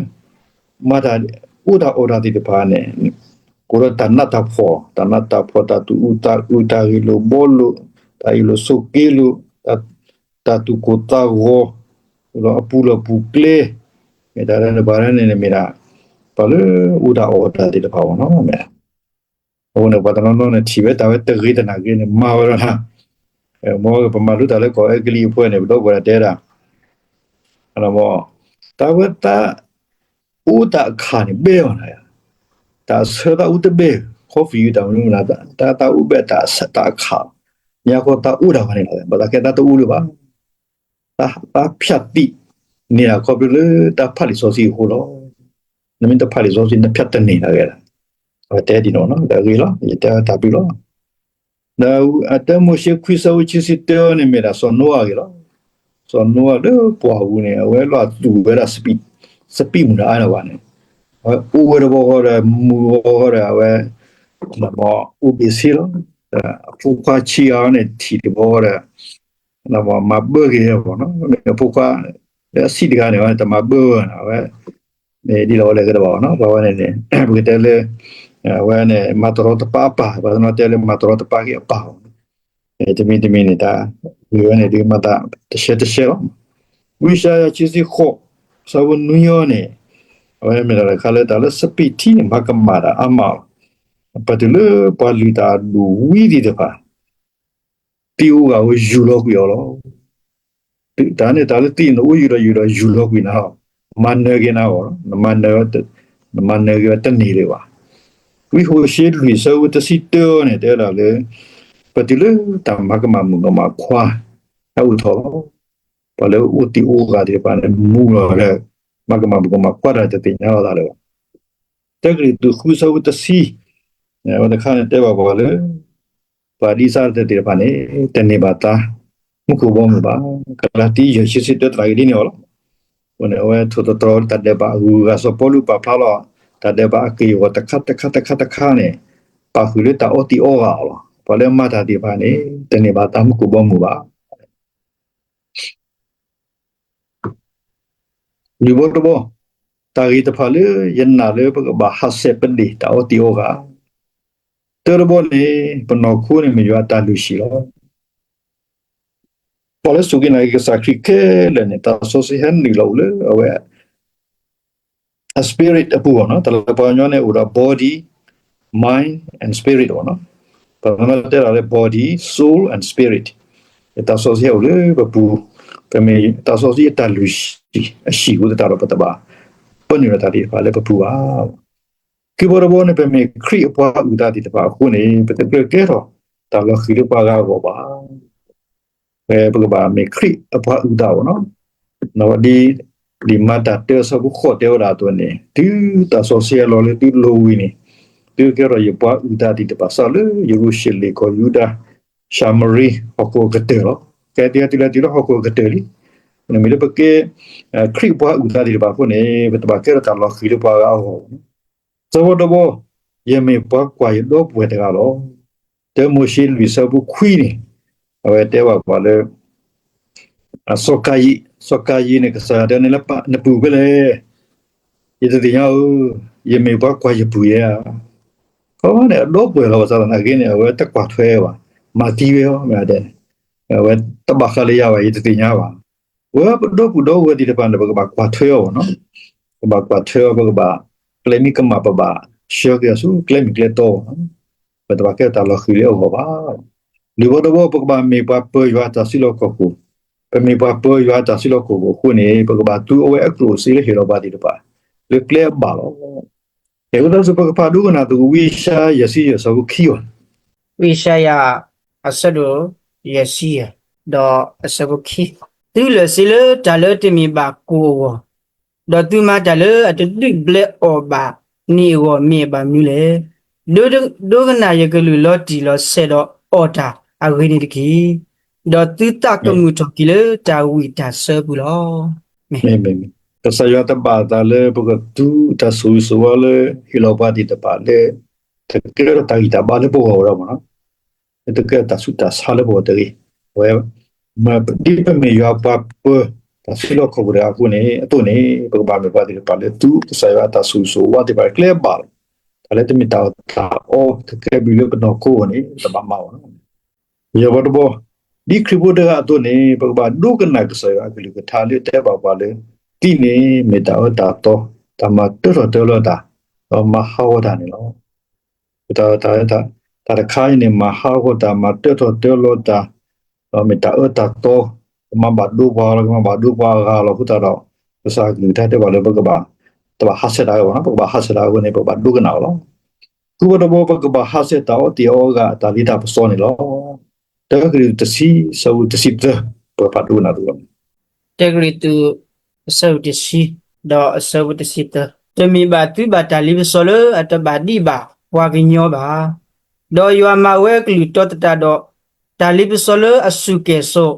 မၤတၢ် အိၣ်တၢ်အီၣ်တၢ်သ့ၣ်တဖၣ်န့ၣ်, အိၣ်ဒီးတၢ်နးတၢ်ဖှီၣ်, တၢ်နးတၢ်ဖှီၣ်, တၢ်သူၣ်အုးသးအုး, တၢ်ဂ့ၢ်လိာ်ဘှီလိာ်, တၢ်အ့ၣ်လိာ်ဆိးက့လိာ်, တၢ်သူၣ်ကိၢ်သးဂီၤ, အိၣ်ဒီးအပူၤလီၢ်ပူၤကျဲ, မ့ၢ်တၢ်လၢတဖၣ်န့ၣ်န့ၣ်မ့ၢ်ဒၣ် ပှၤလၢအိၣ်တၢ်အီၣ်တၢ်သ့ၣ်တဖၣ်အဂီၢ်န့ၣ်. အဃိန့ၣ် ပှၤတနီၤနီၤန့ၣ် ထံၣ်ဝဲတၢ်ဝဲတဂ့ၤတနၢ်ဂ့ၤန့ၣ် မၤဝဲဒီးတၢ်, မ်ပမၤလိတၢ်လၢကီၢ်အဲကလံးအဖၢန့ၣ် ပဒီပုၢ်ဝဲၢ်တဲဒၣ်, တၢ်ဝဲသး အိၣ်တၢ်အခၣ်န့ၣ်ဘဲအီၤနၤ, တၢ်အဆၢသးအိၣ်တဘဲ, coffee တၢ်မနုၤမနုၤ, တၢ်သးအိၣ်ဘဲတၢ်အခၣ်, မ့ၢ်အဃိသးအိၣ်တၢ်ဝဲန့ၣ်လီၤ, ဘၣ်သးကဲသးတအိၣ်လၢၤဘၣ်. တၢ်ဖၠးသံးန့ၢ်ဒၣ်ခီဖျိလၢတၢ်ဖးလံာ်စီဆှံအဃိလီၤ. နမ့ၢ်တဖးလံာ်စီဆှံ နဖၠးတန့ၢ်တၢ်ဂ့ၤလီၤ. အဝဲတဲဒ်န့ၣ်နီၤ, ဒီးအဂ့ၤလီၤ, ယတဲတၢ်ဘျုးလီၤ. ဒီးအတၢမိၤၡ့ခွံဆၢဖိခံဆံတၢန့ၣ်မ့ၢ်ဒၣ်စီၤနိအၤအဂ့ၢ်လီၤ. စီၤနိအၤလၢပှၢ်ပူၤန့ၣ် အဝဲလီၤအသူၣ်ဝဲဒၣ် စပံးမုၢ်ဒီးအါဒီးဘၣ်န့ၣ်, အဝဲအိၣ်ဝဲတဘျီဃီဒီး မုာ်ဝဲဃီဒီး အဝဲ အိၣ်ဘ့ၣ်ဆ့လီၤ. အဖိခွါဆံးအါန့ၣ်ထံၣ်တဘျီဃီဒီး မၤဘၢက့ၤအီၤ, မ့ၢ်အဖိခွါ လၢအဆံးတဂၤန့ၣ် တမၤဘၢဝဲ, အဝဲ မ့ၢ်ဒ်လဲၣ်ဝဲလဲၣ်ကဲတဘၣ်နီၤ, ပဝဲန့ၣ်န့ၣ် ပကတဲလၢ အဝဲန့ၣ် မၤတရီတပါအပၢ်, ပှၤတနီၤတဲလၢမၤတရီတပါက့ၤအပၢ်, တမံၤတမံၤန့ၣ် တၢ်ဂ့ၢ်ဝဲန့ၣ်ဒ်မၤသးတရှဲတရှဲလီၤ. ဝံယၡါယၤခံဆံဃိး ဆၢဖိနွံန့ၣ် အဝဲမ့ၢ်တၢ်တခါလၢတၢ်လၢစပံးထံန့ၣ် မၤကမၣ်တၢ်အါမးလီၤ. ပတုၤလၢပှၤလုၢ်တၢ်အဒိၣ်ဝံၤသ့ၣ်တဖၣ် သံးအူဂၤဝဲယူၢ်လီၤကွံာ်အီၤလီၤ. တၢ်န့ၣ်တၢ်လၢသံး နအိၣ်ယူၢ်ဒီးယူၢ်ဒီးယူၢ်လီၤကွံာ်နၤလီၤ. မၤနၢၤက့ၤနၤအဂီၢ်လီၤ. နမၤနၢၤက့ၤဝဲတန့ၢ်လၢၤဘၣ်. ဝံယၡါယၤလွံၢ်ဆၢဖိတဆံတၢန့ၣ် တဲဝဲဒၣ်လၢ ပတုၤလၢတၢ်မၤကမၣ်မုၣ်ကမၣ်ခွါ ဟဲအိၣ်ထီၣ်လီၤ. ပှၤလၢအအိၣ်သံးအူဂၤသ့ၣ်တဖၣ်န့ၣ် မူလီၤလၢ မၤကမၣ်မုၣ်ကမၣ်ခွါတၢ်တသ့ၣ်ညါလီၤသးလၢၤဘၣ်. တၢကရံၣ်သူးဃုဆၢဖိတဆံ အဝဲတခါန့ၣ်တဲဘၣ်ပှၤလၢ ပှၤဒ်ဆၢတဲာ်သ့ၣ်တဖၣ်န့ၣ် တန့ၢ်ဘၣ်သါ မူခိၣ်ဘီမုၢ်ဘၣ်. ကလၤတံ ယဲၢ်ဆံဆံတၢ သနာ်က့ဒ်န့ၣ်အီၤလီၤ. အဃိန့ၣ် အဝဲထိၣ်သတြီၤလၢတၢ်ဒဲးဘးအဂုၤအဂၤ စီၤပီလူးပာ်ဖျါလီၤ တၢ်ဒဲးဘးအက့ၢ်အဂီၤတခါတခါတခါတခါန့ၣ် ပာ်ဃုာ်လၢတၢ်အီသံးအီဂၤအီၤလီၤ. ပှၤလၢအမၤတၢ်သ့ၣ်တဖၣ်န့ၣ် တန့ၢ်ဘၣ်သါမူခိၣ်ဘီမုၢ်ဘၣ်. လွံၢ်ဘီတဘီ, တၢ်ဂ့ၢ်တဖၣ်လၢယနာ်လၢပကဘၣ်ဟးဆှဲးပဒ့ၣ်တၢ်အီသံးအီဂၤ. တၢတဘီန့ၣ် ပနီၢ်ခိန့ၣ်မ့ၢ်ယွၤအတၢ်လုၢ်ဟံၣ်လီၤ. ပှၤလၢစူၢ်က့ၤနာ်က့ၤကစၢ်ခရံာ်ခဲလၢာ်န့ၣ် သးစီဆှံဟဲနုာ်လီၤအိၣ်လၢအဝဲ အ spirit အပူၤအီၤနီၤ. တၢ်လၢပှၤကညီန့ၣ်အိၣ်ဒီး body, mind and spirit အီၤနီၤ. ပှၤကညီတဲဒၣ်လၢ body, soul and spirit သးစီဆှံဟဲအိၣ်လၢပပူၤ, ပမ့ၢ်သးစီဆှံအတၢ်လုၢ်ဟံၣ်အဟံၣ်အဃိသတးဒီး ပတဘၣ်ပၢနုာ်လီၤတၢ်သ့ၣ်တဖၣ်လၢပပူၤဘၣ်. ခံဘီတဘီန့ၣ် ပမ့ၢ်ခရံာ်အပှၤအုၣ်သးသ့ၣ်တဖၣ်အဃိန့ၣ် ပတကြၢးကဲထီၣ်တၢ်လီၤဃံၤလၢပှၤဂၤအဂီၢ်ဘၣ်. ပကဘၣ်မ့ၢ်ခရံာ်အပှၤအုၣ်သးအီၤနီၤ. ဒ်လံာ်မၤတၢ်တၢအဆၢဖိဃိးတဲဝဲဒၣ်အသိးန့ၣ်, တုၤသးစီဆှံအလီၢ်လၢသုလိၤဝံၤန့ၣ်, သုကဲထီၣ်ယပှၤအုၣ်သးသ့ၣ်တဖၣ် စးလၢယရူၤၡလ့ၣ်, ကီၢ်ယူဒၤ, ၡၤမရံ, ဟီၣ်ခိၣ်အကတၢၢ်လီၤ. ကဲသ့ၣ်တုၤလၢတုၤလၢဟီၣ်ခိၣ်အကတၢၢ်လံ. မ့မ့ၢ်လၢပကဲ ခရံာ်အပှၤအုၣ်သးသ့ၣ်တဖၣ်အဃိန့ၣ် ပတဘၣ်ကဲထီၣ်တၢ်လီၤဃံၤလၢပှၤဂၤအဂီၢ်ဘၣ်. သၢဘီတဘီ, ယမ့ၢ်ပှၤကွၢ်ယဒီပုၢ်ဝဲၢ်တဂၤလီၤ. တၢမိၤၡ့လွံၢ်ဆၢဖိခွံန့ၣ်, အဝဲတဲဘၣ်ပှၤလၢ စီၤကၤယံၣ်, စီၤကၤယံၣ်န့ၣ် ကစၢ်ယွၤတဲန့ၣ်လၢ နပုၢ်ဖဲလဲၣ်, ယတသ့ၣ်ညါဧၢ, ယမ့ၢ်ပှၤကွၢ်ယပုၢ်ယဲဧါ. ခီန့ၣ် အဒီပုၢ်ဝဲၢ်လီၤဘၣ်ဆၣ်သနာ်က့န့ၣ် အဝဲတကွၢ်ထွဲဘၣ်, မၤသံဝဲအီၤ မ့ၢ်တဲန့ၣ်, အဝဲတဘၣ်ဃးလၢယၤဘၣ် ယတသ့ၣ်ညါဘၣ်. ပဝဲပဒီပုၢ်ဒီဝဲၢ်သ့ၣ်တဖၣ်န့ၣ် ပကဘၣ်ကွၢ်ထွဲအီၤဘၣ်နီၤ. ပကဘၣ်ကွၢ်ထွဲအီၤ, ပကဘၣ် ကျဲမ့ၢ်ကမၣ်ပဘၣ်ဆှၢက့ၤအီၤဆူကျဲမ့ၢ်ကျဲတီဘၣ်နီၤ. ပတဘၣ်ကဲတၢ်လီၤဃံၤလၢအဂီၢ်ဘၣ်. လွံၢ်ဘီတဘီ ပကဘၣ်မ့ၢ်ပှၤပၢၤယွၤအတၢ်စုလီၢ်ခီၣ်ခိၣ်, ပမ့ၢ်ပှၤပၢၤယွၤအတၢ်စုလီၢ်ခီၣ်ခိၣ်အဃိန့ၣ် ပကဘၣ်သူအဝဲအကျိၣ်စ့လၢဟ့ၣ်လီၤပှၤသ့ၣ်တဖၣ် လၢကျဲအဘၣ်လီၤ. အဃိသတးဒီး ပကဖးဒိကနၣ်သကိးဝံယၡါယၤ ယဲၢ်ဆံယဲၢ်ဆၢဖိခံအီၤ ယၡါယၤ အဆၢဒိၣ်ယဲၢ်ဆံယဲၢ် ဒီးအဆၢဖိခံ, သုလၢာ်စ့လၢတၢ်လၢတမ့ၢ်ဘၣ်ကိၣ်အဂီၢ်, ဒီးသုမၤတၢ်လၢအတဒုးဘျဲးအီၣ်ဘၣ်န့ၣ်အဂီၢ် မ့ၢ်အဘၣ်မနုၤလဲၣ်. ဒိကနၣ်ယကလုၢ်လီၤတံၢ်လီၤဆဲးဒီးအီၣ်တၢ်အဂ့ၤန့ၣ်တက့ၢ်. ဒီးသုသးကမုာ်ထီၣ်က့ၤလၢတၢ်ဝံၣ်တၢ်ဆၢပူၤလီၤ. မ့ၢ် ကစၢ်ယွၤတဘၣ်အသးလၢပကသူတၢ်ဆိၣ်ဂ့ၤဆိၣ်ဝါလၢဟ့ၣ်လီၤပှၤသ့ၣ်တဖၣ်လၢ တကဲထီၣ်တၢ်ဂံၢ်တၢ်ဘါလၢပဂီၢ်ဝဲဒၣ်မ့ၢ်နီၤ, လၢတကဲထီၣ်တၢ်ဆူးတၢ်ဆါလၢပဂီၢ်တဂ့ၤ. အဝဲ ဒ်ပမ့ၢ်ယွၤပှၤပၢၤ တၢ်စုလီၢ်ခီၣ်ခိၣ်တဂၤအဃိန့ၣ် အသိးန့ၣ် ပကဘၣ်မ့ၢ်ပှၤသ့ၣ်တဖၣ်လၢသူကစၢ်ယွၤအတၢ်ဆိၣ်ဂ့ၤဆိၣ်ဝါသ့ၣ်တဖၣ်လၢကျဲဘၣ်လီၤ. တၢ်လၢတမ့ၢ်တၢ်အီၣ်တၢ်အီ တကဲဘျုးလၢပနီၢ်ခိအဂီၢ်န့ၣ် တဘၣ်မၤအီၤလီၤ. ယွၤပှၤတဘီ ဒ်ခရံာ်ဖိတဂၤအသိးန့ၣ် ပကဘၣ်ဒိကနၣ်ကစၢ်ယွၤအကလုၢ်ကထါလၢတဲဘၣ်ပှၤလၢ သံန့ၣ်မ့ၢ်တၢ်အၢတၢ်သီ, တၢ်မၤတၢထီၣ်တၢလီၤတၢ်, ဒီးမၤဟးဂီၤတၢ်န့ၣ်လီၤ. တၢ် တၢ်တခါအံၤန့ၣ် မၤဟးဂီၤတၢ် မၤတၢထီၣ်တၢလီၤတၢ်, ဒီးမ့ၢ်တၢ်အၢတၢ်သီ, ကမၤဘၣ်ဒိပှၤလီၤ ကမၤဘၣ်ဒိပှၤအဂၤလီၤအဃိသတးဒီး ကစၢ်အကလုၢ်ကထါတဲဘၣ်လၢပကဘၣ် တဘၣ်ဟးဆှဲးတၢ်အဂီၢ်နီၤ, ပကဘၣ်ဟးဆှဲးတၢ်အဂီၢ်န့ၣ် ပကဘၣ်ဒိကနၣ်အီၤလီၤ. ဃုဘီတဘီ ပကဘၣ်ဟးဆှဲးတၢ်အီၣ်တၢ်အီအဂၤအတၢ်လ့တၢ်ပစီန့ၣ်လီၤ. တၢကရံၣ်သူးတဆံ ဆၢဖိတဆံသၢ ပကဖးဒိကနၣ်သကိးန့ၣ် တၢကရံၣ်သူး အဆၢဒိၣ်တဆံ ဒီးအဆၢဖိတဆံသၢ, တမ့ၢ်ဘၣ်သုဘၣ်တၢ်လ့ပစီလၢအတဘၣ်ဒံးဘၣ်ပှၤကညီဘၣ်. ဒီးယွၤမၤဝဲကလုၢ်တီတတးဒီး တၢ်လ့ပစီလၢအစူၢ်ကဲၣ်ဆိး,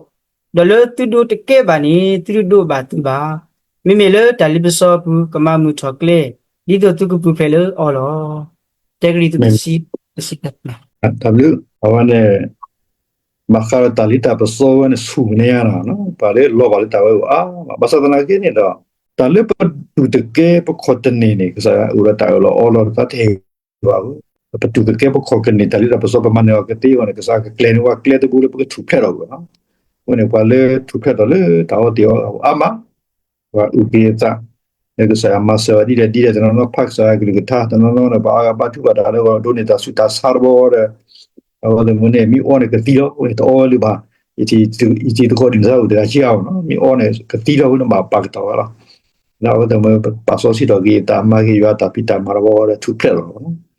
ဒီးလၢသုဒိတကဲဘၣ်န့ၣ် သုတဒိးဘၣ်သုဘၣ်. မ့မ့ၢ်လၢတၢ်လ့ပစီအပူၤ ကမၤမုာ်ထီၣ်ကျဲ ဒ်သိးသုကပူၤဖျဲးလၢအီၤလီၤ. တၢကရံၣ်သူးတဆံ တဆံသၢ တၢ်ဘျုး အဝဲန့ၣ် ဘၣ်ဃးဒီးတၢ်လ့တၢ်ပစီဝဲန့ၣ် ဆူၣ်န့ၢ်ယၤနီၤ, ပှၤလၢလီၤဘၣ်လၢတၢ်ဝဲအိၣ်အါမး, ဘၣ်ဆၣ်သနာ်က့န့ၣ်ဒီး တၢ်လၢပတူၢ်တကဲပခီၣ်တန့ၢ်န့ၣ် ကစၢ်ယွၤအိၣ်ဒီးတၢ်အၢၣ်လီၤအီလီၤတသးတဟဲဘၣ်ဧၢ, ပတူၢ်တကဲပခီၣ်ကန့ၢ် တၢ်လ့တၢ်ပစီပမၤနၢၤအီၤကသ့အဂီၢ်န့ၣ် ကစၢ်ကကျဲၤန့ၢ်ပှၤကျဲတဘိလၢပကထူၣ်ဖျဲးထီၣ်ကွံာ်နီၤ. အဃိန့ၣ် ပှၤလၢထူၣ်ဖျဲးထီၣ်လၢတၢ်အီၣ်တၢ်အီအါမး ပှၤအုၣ်က့ၤအသး လၢကစၢ်ယွၤမၤစၢၤဝဲဒ်လဲၣ်ဒ်လဲၣ် တနီၤနီၤဖးကစၢ်ယွၤကလုၢ်ကထါ တနီၤနီၤန့ၣ် ပှၤအါဂၤဘါထုကဖၣ်တၢ်လၢအဂီၢ် ဒိးန့ၢ်တၢ်ဆူးတၢ်ဆါတဘျီဒီး အဝဲသ့ၣ်မ့ၢ်န့ၣ် မ့ၢ်အီန့ၣ်ကသံလီၤ အဝဲတအီဝဲလၢၤဘၣ်, ယထံၣ်သံသကိးဒ်န့ၣ်သးအိၣ်တဂၤဆံးအါမးနီၤ, မ့ၢ်အီန့ၣ်ကသံလီၤအဃိန့ၣ် ဘၣ်ပာ်ကတီၤဝဲလီၤ. လၢအဝဲသ့ၣ်မ့ၢ်ပာ်စီဆှံထီၣ်က့ၤအသး မၤက့ၤယွၤအတၢ်ဖံးတၢ်မၤတဘျီဒီးထူၣ်ဖျဲးလီၤလီၤ.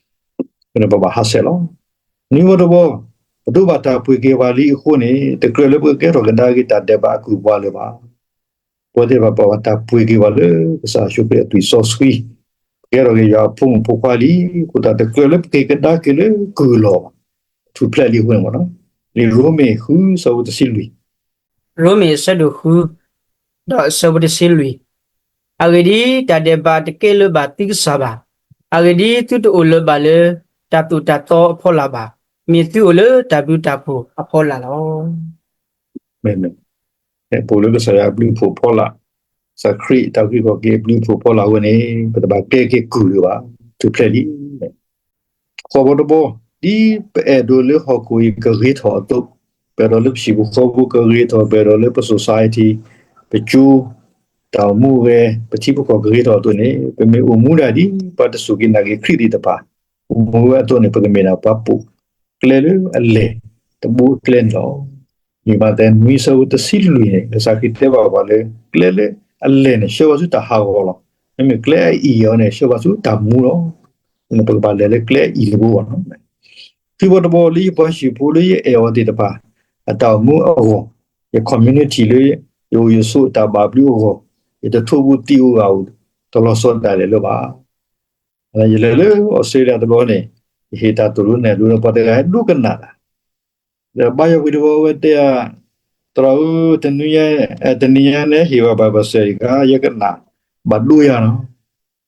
အဃိန့ၣ်ပဘၣ်ဟးဆှဲးလီၤ. နွံဘီတဘီ ပဒိးဘၣ်တၢ်ပှ့ၤက့ၤပှၤလံအဃိန့ၣ် တကြၢးလၢပကကဲထီၣ်ကဒါက့ၤတၢ်ဒဲးဘးအကုၢ်ပှၤလၢၤဘၣ်. ပဝဲသ့ၣ်တဖၣ်ပဘၣ်တၢ်ပှ့ၤက့ၤပှၤလၢကစၢ်ယ့ၣ်ၡူးခရံာ်အသွံၣ်စီဆှံ, ပကဲထီၣ်က့ၤယွၤအဖိမုၣ်ဖိခွါလံ, အဃိသတးတကြၢးလၢပက့ၤကဒါက့ၤလၢကုၢ်လီၤဘၣ်, ထူၣ်ဖျဲးလံအဃိန့ၣ်မ့ၢ်နီၤ. လံာ်ရိမ့ၤဃုဆၢဖိတဆံလွံၢ်, ရိမ့ၤအဆၢဒိၣ်ဃု ဒီးအဆၢဖိတဆံလွံၢ်, အဂ့ၢ်ဒ်အံၤ, တၢ်ဒဲးဘးတကဲလၢၤဘၣ်သုကစၢ်ဘၣ်. အဂ့ၢ်ဒ်အံၤ, သုတအိၣ်လၢၤဘၣ်လၢ တၢ်သိၣ်တၢ်သီအဖီလာ်ဘၣ်. မ့ၢ်သုအိၣ်လၢတၢ်ဘျုးတၢ်ဖှိၣ်အဖီလာ်လီၤ. မ့ၢ် ပအိၣ်လၢကစၢ်ယွၤအဘျုးအဖှိၣ်အဖီလာ်, ကစၢ်ခရံာ်တၢ်အုၣ်က့ၤခီၣ်က့ၤအဘျုးအဖှိၣ်အဖီလာ်အဃိန့ၣ် ပတဘၣ်ကဲက့ၤကုၢ်လၢၤဘၣ်, ထူၣ်ဖျဲးလံ. ဃိးဘီတဘီ, ဒ်ပအဲၣ်ဒိးလၢဟီၣ်ခိၣ်အံၤကဂ့ၤထီၣ်အသိး, ပအဲၣ်ဒိးလၢပဟံၣ်ပူၤဃီပူၤကဂ့ၤထီၣ်, ပအဲၣ်ဒိးလၢပ society, ပကၠိ, တၢ်အိၣ်မူဝဲ, ပထံပကီၢ်ကဂ့ၤထီၣ်အသိးန့ၣ် ပမ့ၢ်အိၣ်မူဒၣ်ဒ်ပှၤတစူၢ်က့ၤနာ်က့ၤခရံာ်သ့ၣ်တဖၣ် အိၣ်မူဝဲအသိးန့ၣ် ပကမ့ၢ်ဒၣ်ပှၤပိာ်ကျဲလၢအလဲၢ်တဘိအကျဲန့ၣ်လီၤ. လံာ်မးသဲနွံဆၢဖိတဆံလွံၢ်န့ၣ် ကစၢ်ခရံာ်တဲဘၣ်ပှၤလၢ ကျဲလၢအလဲၢ်န့ၣ် ဆှၢဘၣ်ဆူတၢ်ဟးဂီၤလီၤ. မ့မ့ၢ်ကျဲအအံၤအံၤန့ၣ် ဆှၢဘၣ်ဆူတၢ်မူလီၤ. အဃိန့ၣ် ပကဘၣ်လဲၤလၢကျဲအအံၤတဘိဘၣ်နီၤ. ခံဘီတဘီ လၢယပှၤဟံၣ်ဖိလၢယအဲၣ်အီၤသ့ၣ်တဖၣ် အတၢ်အိၣ်မူအဂီၢ်, ယ community လၢ ယအိၣ်ယဆိးအတၢ်ဘၣ်ဘျုးအဂီၢ်, ယတထိးဘူးသံးအဂၤအိၣ်တလီၤဆီဒၣ်လဲာ်လၢၤဘၣ်. ယလဲၤလၢအီစထြ့လယါတဘျီန့ၣ် ယဟ့ၣ်တၢ်သိၣ်လိနဲၣ်လိဒီး ပှၤတဂၤဟဲဒိကနၣ်တၢ် ဒီးဘါယွၤဝံၤတဘျီ အဝဲတဲဧါ, သရၣ်ဧၢ, တနံၤညါ, တနံၤညါန့ၣ် ဟ့ၣ်ဝဲဘၣ်ပစဲးတခါ ယကနၣ်ဘၣ်ဒိယၤနီၤ.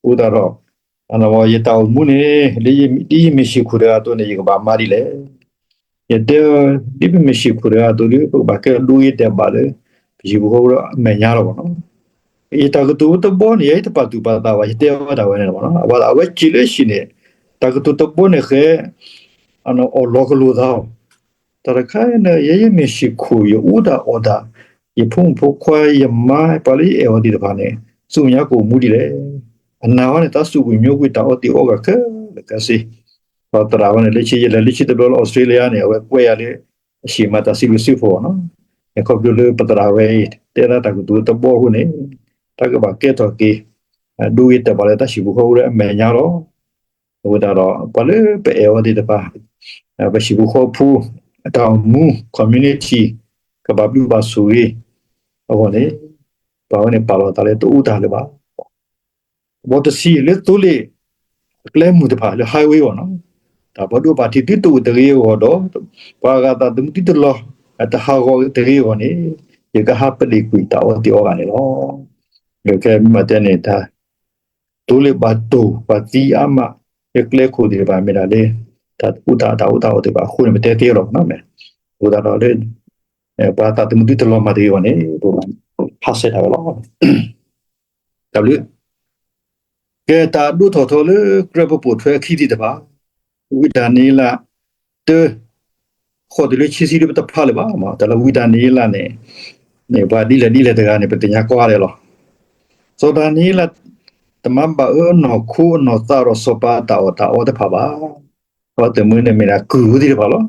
အဃိသတးဒီး ယတၢ်အိၣ်မူန့ၣ် ဒ်ယမ့ၢ်ဟံၣ်ခိၣ်တဂၤအသိးန့ၣ် ယကဘၣ်မၤဒ်လဲၣ်. ယတဲ ဒ်ပမ့ၢ်ဟံၣ်ခိၣ်တဂၤအသိးဒီး ပကဘၣ်ကဲဒိဂ့ၤတဲာ်ဘၣ်လၢ ပဟံၣ်ဖိဃီဖိဒီးအမဲာ်ညါလီၤဘၣ်နီၤ. ယတၢ်ကတိၤတဘီန့ၣ် ယတပာ်သူၣ်ပာ်သးဘၣ် ယတဲဝဲဒၣ်ဝဲန့ၣ်လီၤ. အဝဲစံးလၢအဟံၣ်န့ၣ် တၢ်ကတိၤတဘီန့ၣ်ဃဲ အီၣ်လီၤကလိာ်သးလီၤ. တၢ်တခါန့ၣ် ယဲယမ့ၢ်ဟံၣ်ခိၣ် ယအိၣ်တၢ်အီၣ်တၢ်, ယဖိမုၣ်ဖိခွါ ယမါ ပှၤလၢယအဲၣ်အီၤသ့ၣ်တဖၣ်န့ၣ် ဆူမဲာ်ညါကအိၣ်မူဒ်လဲၣ်. အနာ်ဝဲန့ၣ် တၢ်စူၣ်ကွံာ်ညိကွံာ်တၢ်အီၣ်တၢ်အီအဂၤခဲလၢာ်ခဲဆ့ ပသရၣ်ဝဲန့ၣ် လၢခံ ယလဲၤလၢခံတဘျီလၢအီစထြ့လယါန့ၣ် အဝဲကွဲးယၤလၢ အဟံၣ်မၤတၢ်စံးဘျုးစံးဖှိၣ်ဘၣ်နီၤ. ခီဖျိလၢပသရၣ်ဝဲအံၤ တဲဒၣ်တၢ်ကတိၤတဘီအဃိန့ၣ် တၢ်ကဘၣ်ကဲထီၣ်က့ၤ ဒိဂ့ၤတဲာ်ဘၣ်လၢတၢ်ဟံၣ်ဖိဃီဖိဒီးအမဲာ်ညါလီၤ. အဃိသတးဒီး ပှၤလၢပအဲၣ်အီၤသ့ၣ်တဖၣ် ပဟံၣ်ဖိဃီဖိ အတၢ်အိၣ်မူ community ကဘၣ်ဘျုးဘၣ်ဆိၣ်ဂ့ၤအဂီၢ်န့ၣ် ပှၤဝဲန့ၣ်ပာ်လီၤသးလၢတအိၣ်တၢ်လၢၤဘၣ်. ဘီတဆံလၢသိလ့ၣ်အကျဲမုၢ်တဖၣ်လၢ highway အဂီၢ်န့ၣ် တၢ်ဘၣ်ဒိဘၣ်ထံးသုတအိၣ်တဂ့ၤအဂီၢ်ဒီး ပှၤဂၤသးသမူသုတလီၤ တဟးဂီၤတဂ့ၤအဂီၢ်န့ၣ် ယကဟးပဒ့ၣ်ကွံာ်တၢ်အီသံးအီဂၤန့ၣ်လီၤ. ခဲမ့ၢ်တဲန့ၣ် တၢ် သိလ့ၣ်ဘၣ်တိၢ်ပှၤသံအါမး လၢကျဲခိၣ်သ့ၣ်တဖၣ်မ့ၢ်ဒၣ်လၢ တၢ်အိၣ်တၢ်အတၢ်အိၣ်တၢ်အီသ့ၣ်တဖၣ်အဃိန့ၣ် ပတဲသ့လီၤမ့ၢ် အဃိသတးဒီးလၢ ပှၤသးသမူသုတလီၤမၢ်တဂ့ၤအဂီၢ်န့ၣ် ပဟးဆှဲးတၢ်ဝဲလီၤ. တၢ်ဘျုး ကဲတၢ်ဒိၣ်ထီၣ်ထီလၢကြၢးပပိာ်ထွဲအခံသ့ၣ်တဖၣ် ဝံဒၤနံယ့လး တၢ ဃိးတုၤလၢခံဆံဒ်ပတဖးလၢၤဘၣ် တၢ်လၢဝံဒၤနံယ့လးန့ၣ် န့ၣ်ပှၤဒ်လဲၣ်ဒ်လဲၣ်တဂၤန့ၣ် ပသ့ၣ်ညါကွၢ်ဒဲးလီၤ. စီၤဒၤနံယ့လး တမၤဘၣ်အၢနီၢ်ခိအနီၢ်သးဒီးစီၤပၤအတၢ်အီၣ်တၢ်အီတဖၣ်ဘၣ်. အဝဲတမ့ၢ်န့ၣ်မ့ၢ်ဒၣ်ကုၢ်ဝဲသ့ၣ်တဖၣ်လီၤ.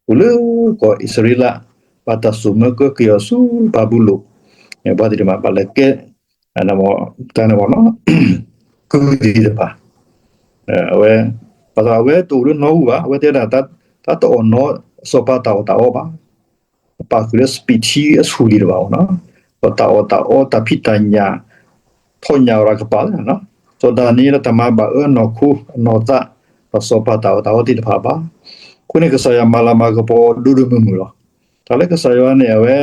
အိၣ်လၢကီၢ်အံၣ်စရ့လး ဘၣ်တၢ်စိာ်မၢကၢက့ၤအီၤဆူဘၤဘူလိၣ် ပှၤသ့ၣ်တဖၣ်ဘၣ်လဲၤကဲ တၢ်န့ၣ်မ့ၢ် ကုၢ်သ့ၣ်တဖၣ် အဝဲ ဘၣ်ဆၣ်အဝဲတအိၣ်လၢနီၢ်အူဘၣ် အဝဲတဲဒၣ် တၢ်တအီၣ်နီၢ်စီၤပၤတၢ်အီၣ်တၢ်အီဘၣ်. အပာ်ဃုာ်လၢစပံးထံအဆူၣ်သ့ၣ်တဖၣ်အီၤနီၤ ဒီးတၢ်အီၣ်တၢ်အီတၢ်ဖံးတၢ်ညၣ် ထီၣ်ညၣ်အီၤတၢ်ကပၤလၢ စီၤဒၤနံယ့လးတမၤဘၣ်အၢနီၢ်ခိအနီၢ်သး ဒီးစီၤပၤတၢ်အီၣ်တၢ်အီသ့ၣ်တဖၣ်ဘၣ်. အဃိန့ၣ်ကစၢ်ယွၤမၤလၤမၤကပီၤဒိၣ်ဒိၣ်မုၢ်မုၢ်လီၤ. တၢ်လၢကစၢ်ယွၤန့ၣ် အဝဲ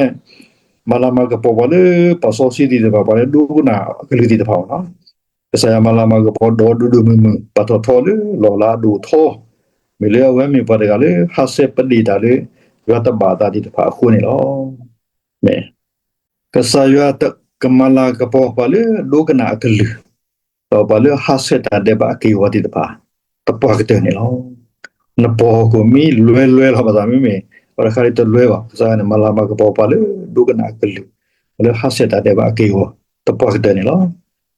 မၤလၤမၤကပီၤပှၤလၢပှၤစီဆှံသ့ၣ်တဖၣ် ပှၤလၢဒိကနၣ်အကလုၢ်သ့ၣ်တဖၣ်အီၤနီၤ ကစၢ်ယွၤမၤလၤမၤကပီၤဒီးဒိၣ်ဒိၣ်မုၢ်မုၢ် ပာ်ထီၣ်ထီလၢလီၢ်လၤအဒိၣ်အထီ မ့ၢ်လၢအဝဲမ့ၢ်ပှၤတဂၤလၢဟးဆှဲးပဒ့ၣ်တၢ်လၢ ယွၤတဘၣ်အသးသ့ၣ်တဖၣ်အဃိန့ၣ်လီၤ. မ့ၢ် ကစၢ်ယွၤကမၤလၤကပီၤပှၤလၢဒိကနၣ်အကလုၢ် ဒီးပှၤလၢဟးဆှဲးတၢ်ဒဲးဘးအက့ၢ်အဂီၤသ့ၣ်တဖၣ် သပှၢ်ကတၢၢ်န့ၣ်လီၤ. နပီၢ်ဟီၣ်ခိၣ်မ့ၢ်လွဲလွဲလီၤ ဘၣ်ဆၣ်မ့မ့ၢ် ပှၤတခါလၢတလွဲဘၣ် ကစၢ်ယွၤန့ၣ် မၤလၤမၤကပီၤပှၤလၢဒိကနၣ်အကလုၢ် ပှၤလၢဟးဆှဲးတၢ်ဒဲးဘးအက့ၢ်အဂီၤ သပှၢ်ကတၢၢ်န့ၣ်လီၤ.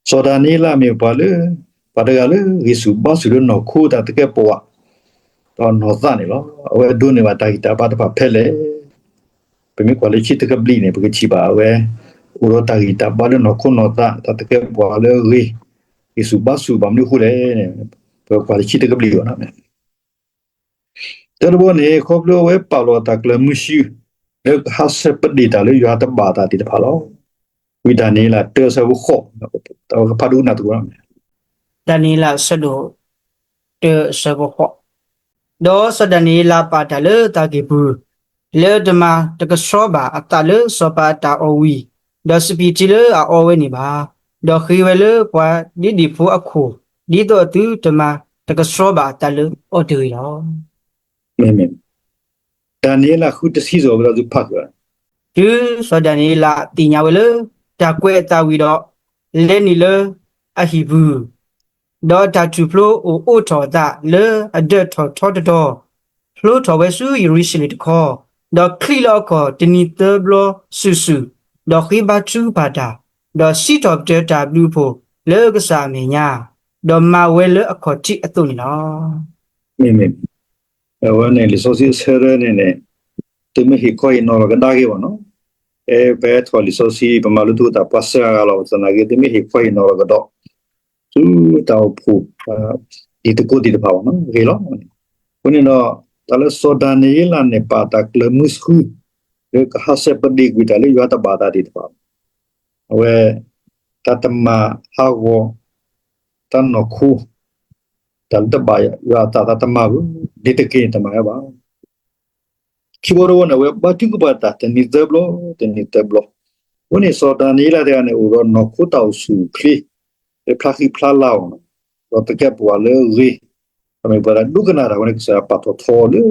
စီၤဒၤနံယ့လးမ့ၢ်ပှၤလၢ ပှၤတဂၤလၢဂံၢ်ဆူၣ်ဘါဆူၣ်လၢနီၢ်ခိတၢ်သကဲးပဝး ဒီးနီၢ်သးန့ၣ်လီၤ. အဝဲဒိးန့ၢ်ဘၣ်တၢ်ဂံၢ်တၢ်ဘါတဖၣ်ဖဲလဲၣ် ပမ့ၢ်ကွၢ်လၢခံတကဘျံးန့ၣ် ပကထံၣ်ဘၣ်အဝဲ အိၣ်ဒီးတၢ်ဂံၢ်တၢ်ဘါလၢနီၢ်ခိနီၢ်သး တၢ်သကဲးပဝးလၢအဂ့ၤ ဂံၢ်ဆူၣ်ဘါဆူၣ်ဘၣ်မနုၤအဃိလဲၣ်န့ၣ် ပကကွၢ်လၢခံတကဘျံးအီၤ တၢတဘီန့ၣ် ခီဖျိအဝဲပာ်လီၤအသးကျၢၤမုဆူ လၢကဟးဆှဲးပဒ့ၣ်တၢ်လၢယွၤတဘၣ်အသးသ့ၣ်တဖၣ်လီၤ. ဝံဒၤနံယ့လးတၢအဆၢဖိဃိး ပကဖးဒိကနၣ်သကိး ဒၤနံယ့လးအဆၢဒိၣ်တၢအဆၢဖိဃိး ဒီးစီၤဒၤနံယ့လးပာ်တၢ်လၢသးကံၢ်ပူၤ လၢတမၤတကဆှီဘၣ်အသးလၢစီၤပၤအတၢ်အီၣ်ဝံၤ ဒီးစပံးထံလၢအအီဝဲန့ၣ်ဘၣ်, ဒီးဃ့ဝဲလၢပှၤဒ့ဒံၣ်ဖိအခိၣ် ဒ်သိးအသုတမၤတကဆှီဘၣ်အသးလၢအီၤတဂ့ၤလီၤ. မ့မ့ၢ် ဒၤနံယ့လးဃုတဆံ စီၤဝဲဒၣ်သုဖးကွၢ်, တုၤစီၤဒၤနံယ့လးသ့ၣ်ညါဝဲလၢ တၢ်ကွဲးအသးဝံၤဒီး လဲၤနုာ်လၢအဟံၣ်ပူၤ ဒီးတၢ်ထူၣ်ဖျိအိၣ်အိးထီၣ်အသးလၢအဒၢးထီၣ်ထီတတီၤ, ဖျိထီၣ်ဝဲဆူယရူၤၡလ့ၣ်တခီ, ဒီးချံးလီၤအခီၣ်တနံၤသၢဘျီစုာ်စုာ်, ဒီးဃ့ဘါထုကဖၣ်တၢ်, ဒီးစံးထီၣ်ပတြၢၤတၢ်ဘျုးအဖှိၣ်လၢကစၢ်အမဲာ်ညါ, ဒီးမၤဝဲလၢအခီၣ်ထံးအသိးန့ၣ်လီၤ. မ့မ့ၢ် အဝဲန့ၣ်လံာ်စီဆှံအဆၢထၢၣ်န့ၣ်န့ၣ် သုမ့ၢ်ဟ့ၣ်ခီဟ့ၣ်နီၤလီၤကဒါက့ၤဘၣ်နီၤ, အဲ ပဟဲထီၣ်လံာ်စီဆှံ ပမၤလိသကိးတၢ်ပှၤစှၤဂၤလီၤ, သနာ်က့ သုမ့ၢ်ဟ့ၣ်ခီဟ့ၣ်နီၤလီၤကဒီး ဆူတၢ်အိၣ်ဖှိၣ် ဒ်သကိးသ့ၣ်တဖၣ်ဘၣ်နီၤ ဂ့ၤလီၤ. အဃိန့ၣ်ဒီး တၢ်လၢစီၤဒၤနံယ့လးန့ၣ် ပာ်တၢ်ကျၢၤမုဆူ လၢကဟးဆှဲးပဒ့ၣ်ကွံာ်တၢ်လၢယွၤတဘၣ်အသးသ့ၣ်တဖၣ်, အဝဲ တၢ်တမၤဟးဂီၤ တၢ်နီၢ်ခိ တၢ်လၢတဘၣ်ယွၤအသး တၢ်တမၤဘၣ်, ဒ်တက့ၢ်န့ၣ်တမၤဝဲဘၣ်. ခံဘီတဘီန့ၣ် အဝဲဘါထုကဖၣ်တၢ်တနံၤသၢဘျီ တနံၤသၢဘျီ, အဃိန့ၣ် စီၤဒၤနံယ့လးတဂၤန့ၣ် အိၣ်ဒီးနီၢ်ခိတၢ်အိၣ်ဆူၣ်အိၣ်ချ့ လၢဖျါဃံဖျါလၤအီၤ, ဒီးသကဲးပဝးလၢအဂ့ၤ, အမ့ၢ်ပှၤလၢဒိကနၣ်တၢ်ဝဲန့ၣ် ကစၢ်ယွၤပာ်ထီၣ်ထီလၢ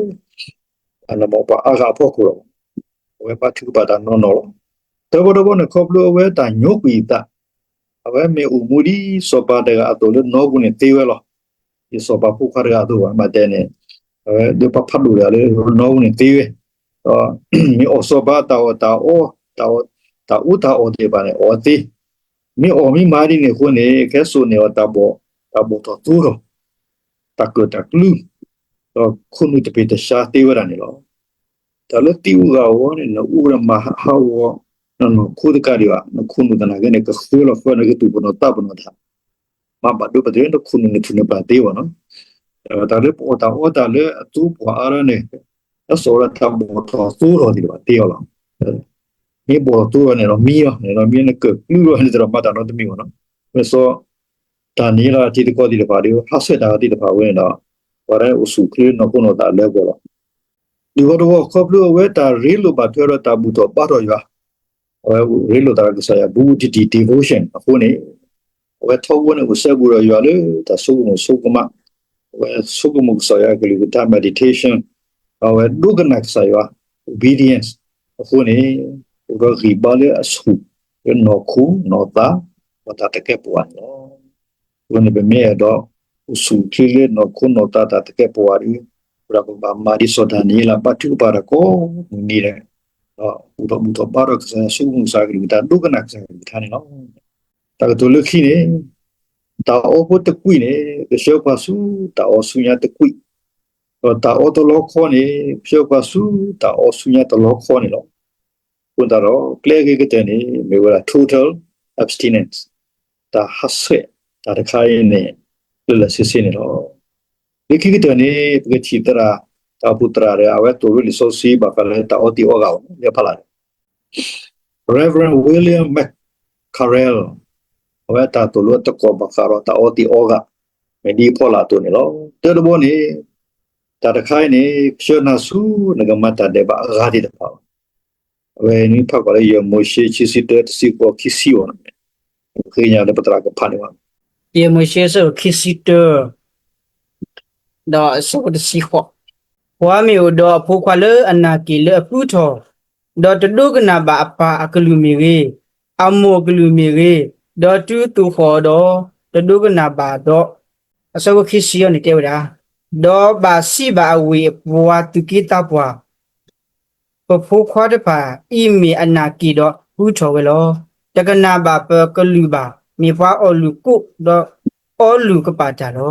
အန့ၣ်မ့ၢ်ပှၤအါဂၤအဖီခိၣ်လီၤ. အဝဲဘါထုကဖၣ်တၢ်နီၢ်နီၢ်လီၤ. တၢ်ဘီတဘီန့ၣ် ခီဖျိအဝဲတၢ်ညိကွံာ်အသး, အဝဲမ့ၢ်အိၣ်မူဒ်စီၤပၤတဂၤအသိးလၢနီၢ်ပူၤန့ၣ်သ့ဝဲလီၤ. ဒ်စီၤပၤဖိခွါတဂၤအသိးဘၣ် မ့ၢ်တဲန့ၣ်, အဝဲဒၣ်ပှၤဖးဒိၣ်တဂၤလၢနီၢ်ပူၤန့ၣ်သ့ဝဲ, ဒီးမ့ၢ်အီၣ်စီၤပၤတၢ်အီၣ်တၢ်အီ, တၢ်အီၣ်တၢ်အီသ့ၣ်တဖၣ်န့ၣ် အီၣ်သ့, မ့ၢ်အီၣ်မ့ၢ်မၤဒ်န့ၣ်အဃိန့ၣ် ကဟဲစိာ်န့ၢ်အီၤတၢ်ဘီၣ်, တၢ်ဘီၣ်ထီၣ်သိထီၣ်, တၢ်ကၢၣ်တၢ်ကျူ, ဒီးခိၣ်နူာ်တပ့ၢ်တဆှါသ့ဝဲဒၣ်န့ၣ်လီၤ. တၢ်လၢသံးအူဂၤအဂီၢ်န့ၣ် နအူဒီးမၤဟးဂီၤ နနီၢ်ခိတကးဒံးဘၣ်, နခိၣ်နူာ်သနာ်က့န့ၣ် ကဃၢလီၤဃၢ နကသူၣ်ပနီၣ်သးပနီၣ်တၢ်, မၤဘၣ်ဒိပသ့ၣ် နခိၣ်နူာ်နထူၣ်နပာ်သ့ဘၣ်နီၤ. တၢ်လၢပအီၣ်တၢ်အီတၢ်လၢအသိပှၤအါထီၣ်န့ၣ် တၢ်ဆိၣ်ဝဲဒၣ်တၢ်ဘီၣ်ထီၣ်သိထီၣ်သ့ၣ်တဖၣ်တ့အီၤလီၤ. မ့ၢ်ဘီၣ်ထီၣ်သိထီၣ်န့ၣ်ဒီးမံလီၤ, မ့ၢ်နကၢၣ်ကျူလီၤန့ၣ်ဒီးမၤတၢ်နီတမံၤဘၣ်နီၤ. မ့ၢ်စီ တၢ်န့ၣ်လီၤတံၤသကိးသ့ၣ်တဖၣ်ဒီး ဟးဆှဲးတၢ်သ့ၣ်တဖၣ်ဝဲန့ၣ်ဒီး ပှၤဒၣ်အိၣ်ဆူၣ်အိၣ်ချ့နီၢ်ခိနီၢ်သးလၢပှဲၤလီၤ. ဒ်သိးတဝီခီဖျိအဝဲတၢ်ရ့လိာ်ဘၣ်ထွဲဒီးတၢ်ဘူၣ်ထီၣ်ဘါထီၣ်ယွၤ အဝဲရ့လိာ်သးဒီးကစၢ်ယွၤဘူးတံၢ်တံၢ် devotion အဃိန့ၣ် အဝဲထီဘိန့ၣ်အိၣ်စဲဘူးဒီးယွၤလၢတၢ်ဆိကမိၣ်ဆိကမး, အဝဲဆိကမိၣ်ကစၢ်ယွၤအကလုၢ်ကထါ meditation, ဒီးအဝဲဒိကနၣ်ကစၢ်ယွၤ obedience အဃိန့ၣ် အိၣ်ဒီးဂံၢ်ဘါလၢအဆူၣ် လၢနီၢ်ခိနီၢ်သး ပတၢ်သကဲးပဝးန့ၣ်လီၤ. အဃိန့ၣ် ပမ့ၢ်အဲၣ်ဒိးအိၣ်ဆူၣ်အိၣ်ချ့လၢနီၢ်ခိနီၢ်သးတၢ်သကဲးပဝးဒီး ပဘၣ်မၤဒ်စီၤဒၤနံးယ့လး ဘါထုကဖၣ်တၢ်ကိးမုၢ်နံၤဒဲး, ဒီးဘူၣ်ထီၣ်ဘါထီၣ်ကစၢ်ယွၤ ဆိကမိၣ်ကစၢ်ကလုၢ်ကထါ ဒိကနၣ်ကစၢ်ကလုၢ်ကထါန့ၣ်လီၤ. တၢ်ကတိၤလၢခံန့ၣ် တၢ်အီဖိတကွံာ်န့ၣ် ကဆှၢပှၤဆူတၢ်အီဆူညါတကွံာ်, ဒီးတၢ်အီတလီခီန့ၣ် ကဆှၢပှၤဆူတၢ်အီဆူညါတလီခီန့ၣ်လီၤ. အဃိသတးဒီး ကျဲအဂ့ၤကတၢၢ်န့ၣ် မ့ၢ်ဝဲဒၣ် total abstinence, တၢ်ဟးဆှဲးတၢ်တခါအံၤန့ၣ် လၢာ်လၢာ်ဆ့ဆ့န့ၣ်လီၤ. လၢခံကတၢၢ်န့ၣ် ပကထံၣ်သရၣ် တၢ်အိၣ်ဖှိၣ်သရၣ်ဒီး အဝဲသိၣ်လိလံာ်စီဆှံ ဘၣ်ဃးလၢတၢ်အီသံးအီဂၤအီၤ လၢဖးလၢ် Reverend William McCarrell အဝဲတၢ်သိၣ်လိအသကိးဘၣ်ဃးဒီးတၢ်အီသံးအီဂၤ မ့ၢ်ဒ်အဖီလာ်အသိးန့ၣ်လီၤ. တၢတဘီန့ၣ် တၢ်တခါအံၤန့ၣ် ကဆှၢနၤဆူနကမၤတၢ်ဒဲးဘးအဂၤသ့ၣ်တဖၣ်လီၤ. အဝဲန့ၣ်ဖးကွၢ်လၢယဲၢ်မိၤၡ့ ခံဆံတၢ တဆံဃိး ခံဆံအီၤန့ၣ်, ပဃ့ကညးလၢပသရၣ်ကဖးန့ၢ်ဘၣ်. ယဲၢ်မိၤၡ့ အဆၢဒိၣ်ခံဆံတၢ ဒီးအဆၢဖိတဆံဃိး, ပှၤမ့ၢ်အိၣ်ဒီးအဖိခွါလၢအနၢ်က့ၤလၢအဖုထီၣ်, ဒီးတဒိကနၣ်ဘၣ်အပၢ်အကလုၢ်မ့ၢ်ဂ့ၤ, အမိၢ်အကလုၢ်မ့ၢ်ဂ့ၤ, ဒီးတုၤသိၣ်ဃီၣ်အီၤဒီး တဒိကနၣ်ဘၣ်ဒီး, အဆၢဖိခံဆံအံၤန့ၣ်တဲဝဲဒၣ်, ဒီးဘၣ်စံးဘၣ်အဝ့ၢ်အပှၤသူၣ်က့သးပှၢ် ပဖိခွါတဖၣ်အံၤမ့ၢ်အနၢ်က့ၤဒီးဖုထီၣ်ဝဲလီၤ. တကနၣ်ဘၣ်ပကလုၢ်ဘၣ်, မ့ၢ်ပှၤအီၣ်လုၣ်ကိၣ်ဒီးအီလုၣ်ကပာ်တၢ်လီ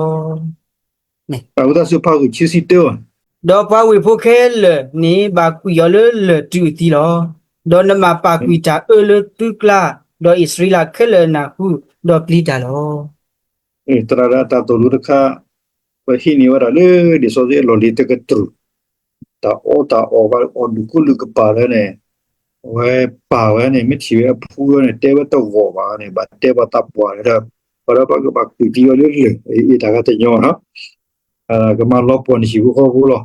ၤ. တၢ်ဝံသးစူၤဖးဂုာ်ခံဆံတၢ, ဒီးပှၤဝ့ၢ်ဖိခဲလၢာ်န့ၣ်ဘၣ်ကွံာ်အီၤလၢလၢၢ်တုၤအသံလီၤ. ဒီးနဘၣ်ပာ်ကွံာ်တၢ်အၢလၢသုကျါ, ဒီးအံၣ်စရ့လးခဲလၢာ်အနၢ်ဟူ, ဒီးပျံၤတၢ်လီၤ. သရၣ်ဒၣ်တၢ်သိၣ်လိတခါ ပဟံးန့ၢ်ဝဲဒၣ်လၢလံာ်စီဆှံအလီၢ်လံၤတကတြူၢ်, တၢ်အီတၢ်အီၣ်ဘၣ်အီၣ်လုၣ်ကိၣ်လုၣ်ကပာ်လၢန့ၣ်, အဝဲပၢ်ဝဲန့ၣ် မ့ၢ်ထံၣ်ဝဲအဖိဝဲန့ၣ် တဲဝဲတဂီၢ်ဘၣ်န့ၣ် ဘၣ်တဲပှၤသးပှၢ်ဒီး ပှၤဒီးပှၤကဘၣ်ကွံာ်သံအီၤလၢလၢၢ် အတၢ်ဂၤတညီနီၤ ကမၤလီၤပှီၢ်န့ၢ်ဟံၣ်ဖိဃီဖိလီၤ.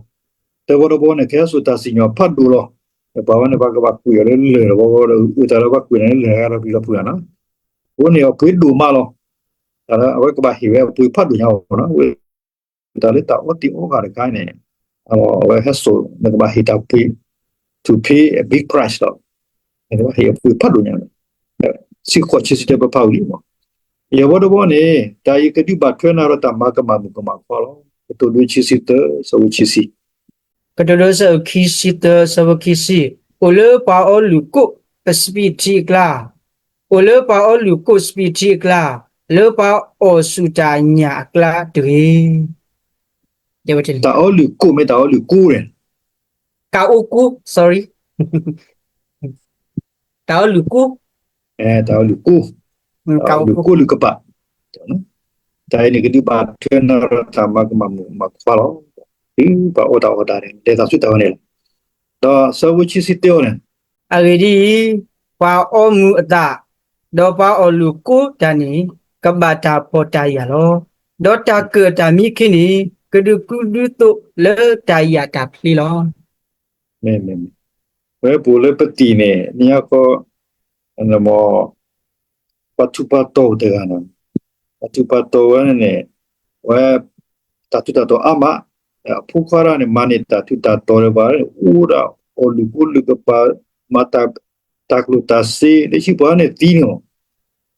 တၢ်ဘီတဘီန့ၣ် ကဟဲစိာ်တၢ်စံၣ်ညီၣ်ဖးဒိၣ်လီၤ. ပှၤဝဲန့ၣ် ပှၤကဘၣ်ကွံာ်အီၤလၢလၢၢ်တဘီဃီဒီး အုၣ်တၢ်လၢပှၤကွံာ်န့ၣ်လၢလၢၢ်ဂၤဒီးပျံၤလီၤဖုးတၢ်နီၤ. အဃိန့ၣ် အပှ့ၤဒိၣ်မးလီၤ. တၢ်လၢအဝဲကဘၣ်ဟ့ၣ်ဝဲအပှ့ၤဖးဒိၣ်ညါအီၤနီၤ. တၢ်လၢတၢ်အီသံးအီဂၤတခါန့ၣ် အဝဲဟဲစိာ် နကဘၣ်ဟ့ၣ်တၢ်ပှ့ၤ to pay a big price လီၤ. နကဘၣ်ဟ့ၣ်အပှ့ၤဖးဒိၣ်ညါန့ၣ် ဆံဃိးဆံဆံတၢပဖးဝံၤလံမး. ယဲၢ်ဘီတဘီန့ၣ် တၢ်အံၤကဒုးဘၣ်ထွဲနၤဒီးတၢ်မၤကမၣ်မုၣ်ကမၣ်ခွါလီၤ. ကတိၤဒိဆံဆံတၢ ဆၢဖိခံဆံ ကတိၤဒိ ဆၢဖိခံဆံတၢ ဆၢဖိခံဆံ, အိၣ်လၢပှၤအီလုၣ်ကိၣ်အစပံးထံအကျါ, အိၣ်လၢပှၤအီလုၣ်ကိၣ်စပံးထံအကျါ, လၢပှၤအီၣ်ဆူၣ်တၢ်ညၣ်အကျါတဂ့ၤ. တၢ်အီလုၣ်ကိၣ်မ့ၢ်တၢ်အီလုၣ်ကိၣ်န့ၣ်, ကအိကိ, sorry, တၢ်အီလုၣ်ကိၣ်, တၢ်အီလုၣ်ကိၣ်, တၢ်အီလုၣ်ကိၣ်လုၢ်ကပာ် တၢ်အံၤန့ၣ်ကဒုးဘၣ်ထွဲနၤဒီးတၢ်မၤကမၣ်မုၣ်ကမၣ်ခွါလီၤ. တုၤပှၤအီၣ်တၢ်အီတၢ်န့ၣ် လဲၤသးဆူတၢ်ဝဲန့ၣ်လီၤ. ဒီးဆၢဖိခံဆံတၢအီၤန့ၣ်, အဂ့ၢ်ဒ်အံၤ, ပှၤအီမူၤအသး, ဒီးပှၤအီၣ်လုၣ်ကိၣ်တၢ်န့ၣ် ကဘၣ်တၢ်ဖှီၣ်တၢ်ယာ်လီၤ. ဒီးတၢ်ကၢၣ်တၢ်မံခ့န့ၣ် ကဒုးကူဒုးသိးလၢတၢ်ယာ်တၢ်ဖျ့လီၤ. မ့ၢ်, ဝဲပအိၣ်လၢပသံၣ်န့ၣ် နညါခီ ပှၤထူးပှၤတီၤတဂၤန့ၣ်, ပှၤထူးပှၤတီၤဝဲန့ၣ်, ဝဲ တၢ်ထူးတၢ်တီၤအါမး, အဖိခွါတဂၤန့ၣ် မၤန့ၢ်တၢ်ထူးတၢ်တီၤလၢၤဘၣ်, အိၣ်ဒၣ်အီၣ်လုၣ်ကိၣ်လုၣ်ကပာ်, မၤတၢ်ကျိၣ်တၢ်စ့, လၢခံပှၤန့ၣ်သံန့ၣ်,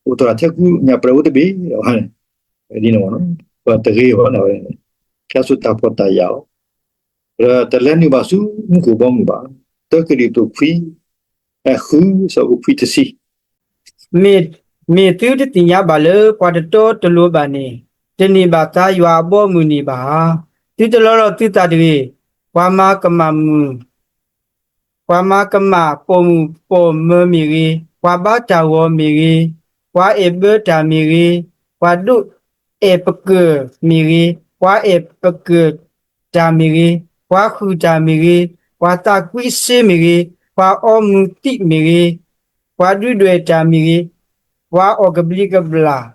အိၣ်တ့ၢ်ထဲကူညၣ်ပြဲၤအိၣ်တဘ့ၣ်, ဒ်န့ၣ်, ပှၤတဂ့ၤဘၣ်န့ၣ်, ကဲဆိတၢ်ဖှီၣ်တၢ်ယာ်လီၤ. တလဲၤနုာ်ဘၣ်ဆူမူခိၣ်ဘီမုၢ်ဘၣ်. တၢကရံၣ်သူးခွံ, ဃု, ဆၢဖိခွံတဆံ, မ့ၢ်သုတသ့ၣ်ညါဘၣ်လၢပှၤတတီတလိၤဘၣ်န့ၣ်, တန့ၢ်ဘၣ်သါယွၤအဘီအမုၢ်န့ၣ်ဘၣ်ဧါ. သုတလီလီၤသုသးတဂ့ၤ, ပှၤမၤကမၣ်မုၣ် ပှၤမၤကမၣ်ပိာ်မုၣ်ပိာ်မၢၤမ့ၢ်ဂ့ၤ, ပှၤဘါတၢ်ဂီၤမ့ၢ်ဂ့ၤ, ပှၤအဲၣ်ဘၢတၢ်မ့ၢ်ဂ့ၤ, ပှၤဒိးအဲၣ်ပကၢၢ်မ့ၢ်ဂ့ၤ, ပှၤအဲၣ်ပကၢၢ်တၢ်မ့ၢ်ဂ့ၤ, ပှၤဟုၣ်တၢ်မ့ၢ်ဂ့ၤ, ပှၤသးကွံစ့မ့ၢ်ဂ့ၤ, ပှၤအီမုၢ်သံးမ့ၢ်ဂ့ၤ, ပှၤဒုးဒွဲၣ်တၢ်မ့ၢ်ဂ့ၤ, ပှၤအီၣ်ကဘျံးကဘျၣ်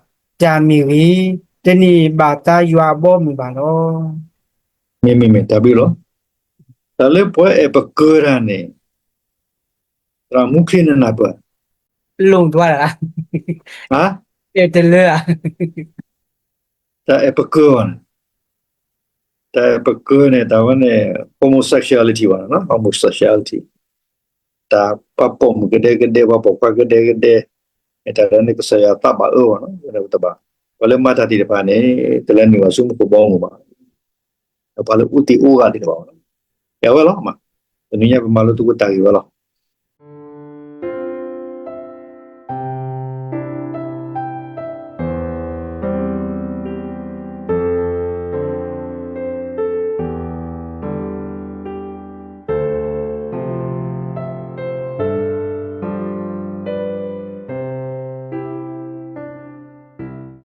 တၢ်မ့ၢ်ဂ့ၤ, တန့ၢ်ဘၣ်သါယွၤအဘီအမုၢ်ဘၣ်လီၤ. မ့မ့ၢ်မ့ၢ်တၢ်ဘျုးလီၤ. တၢ်လၢပှၤအဲၣ်ပကၢၢ်တၢ်န့ၣ် သရၣ်မူချ့နနၢ်ပၢၢ်, လိၣ်ဒွါတဂၤ, အဲၣ်တလၢဧါ, တၢ်အဲၣ်ပကၢၢ်ဘၣ်န့ၣ်, တၢ်အဲၣ်ပကၢၢ်န့ၣ် တၢ်ဝဲန့ၣ် homosexuality ဘၣ်, homosexuality, တၢ်ပှၤပိာ်မုၣ်ကဒဲကဒဲ ပှၤပိာ်ခွါကဒဲကဒဲ, တၢ်ဝဲန့ၣ်ကစၢ်ယွၤသးဘၣ်အၢဘၣ်နီၤ, တဘၣ်, ပှၤလၢမၤတၢ်သ့ၣ်တဖၣ်န့ၣ် တလၢနုာ်ဘၣ်ဆူမူခိၣ်ဘီမုၢ်ဘၣ်, ပှၤလၢအူသ့ၣ်အူဂၤသ့ၣ်တဖၣ်ဘၣ်, ကဲဝဲလီၤမး, တနံၤညါပမၤလိသကိးတၢ်ဂ့ၢ်ဝဲလီၤ.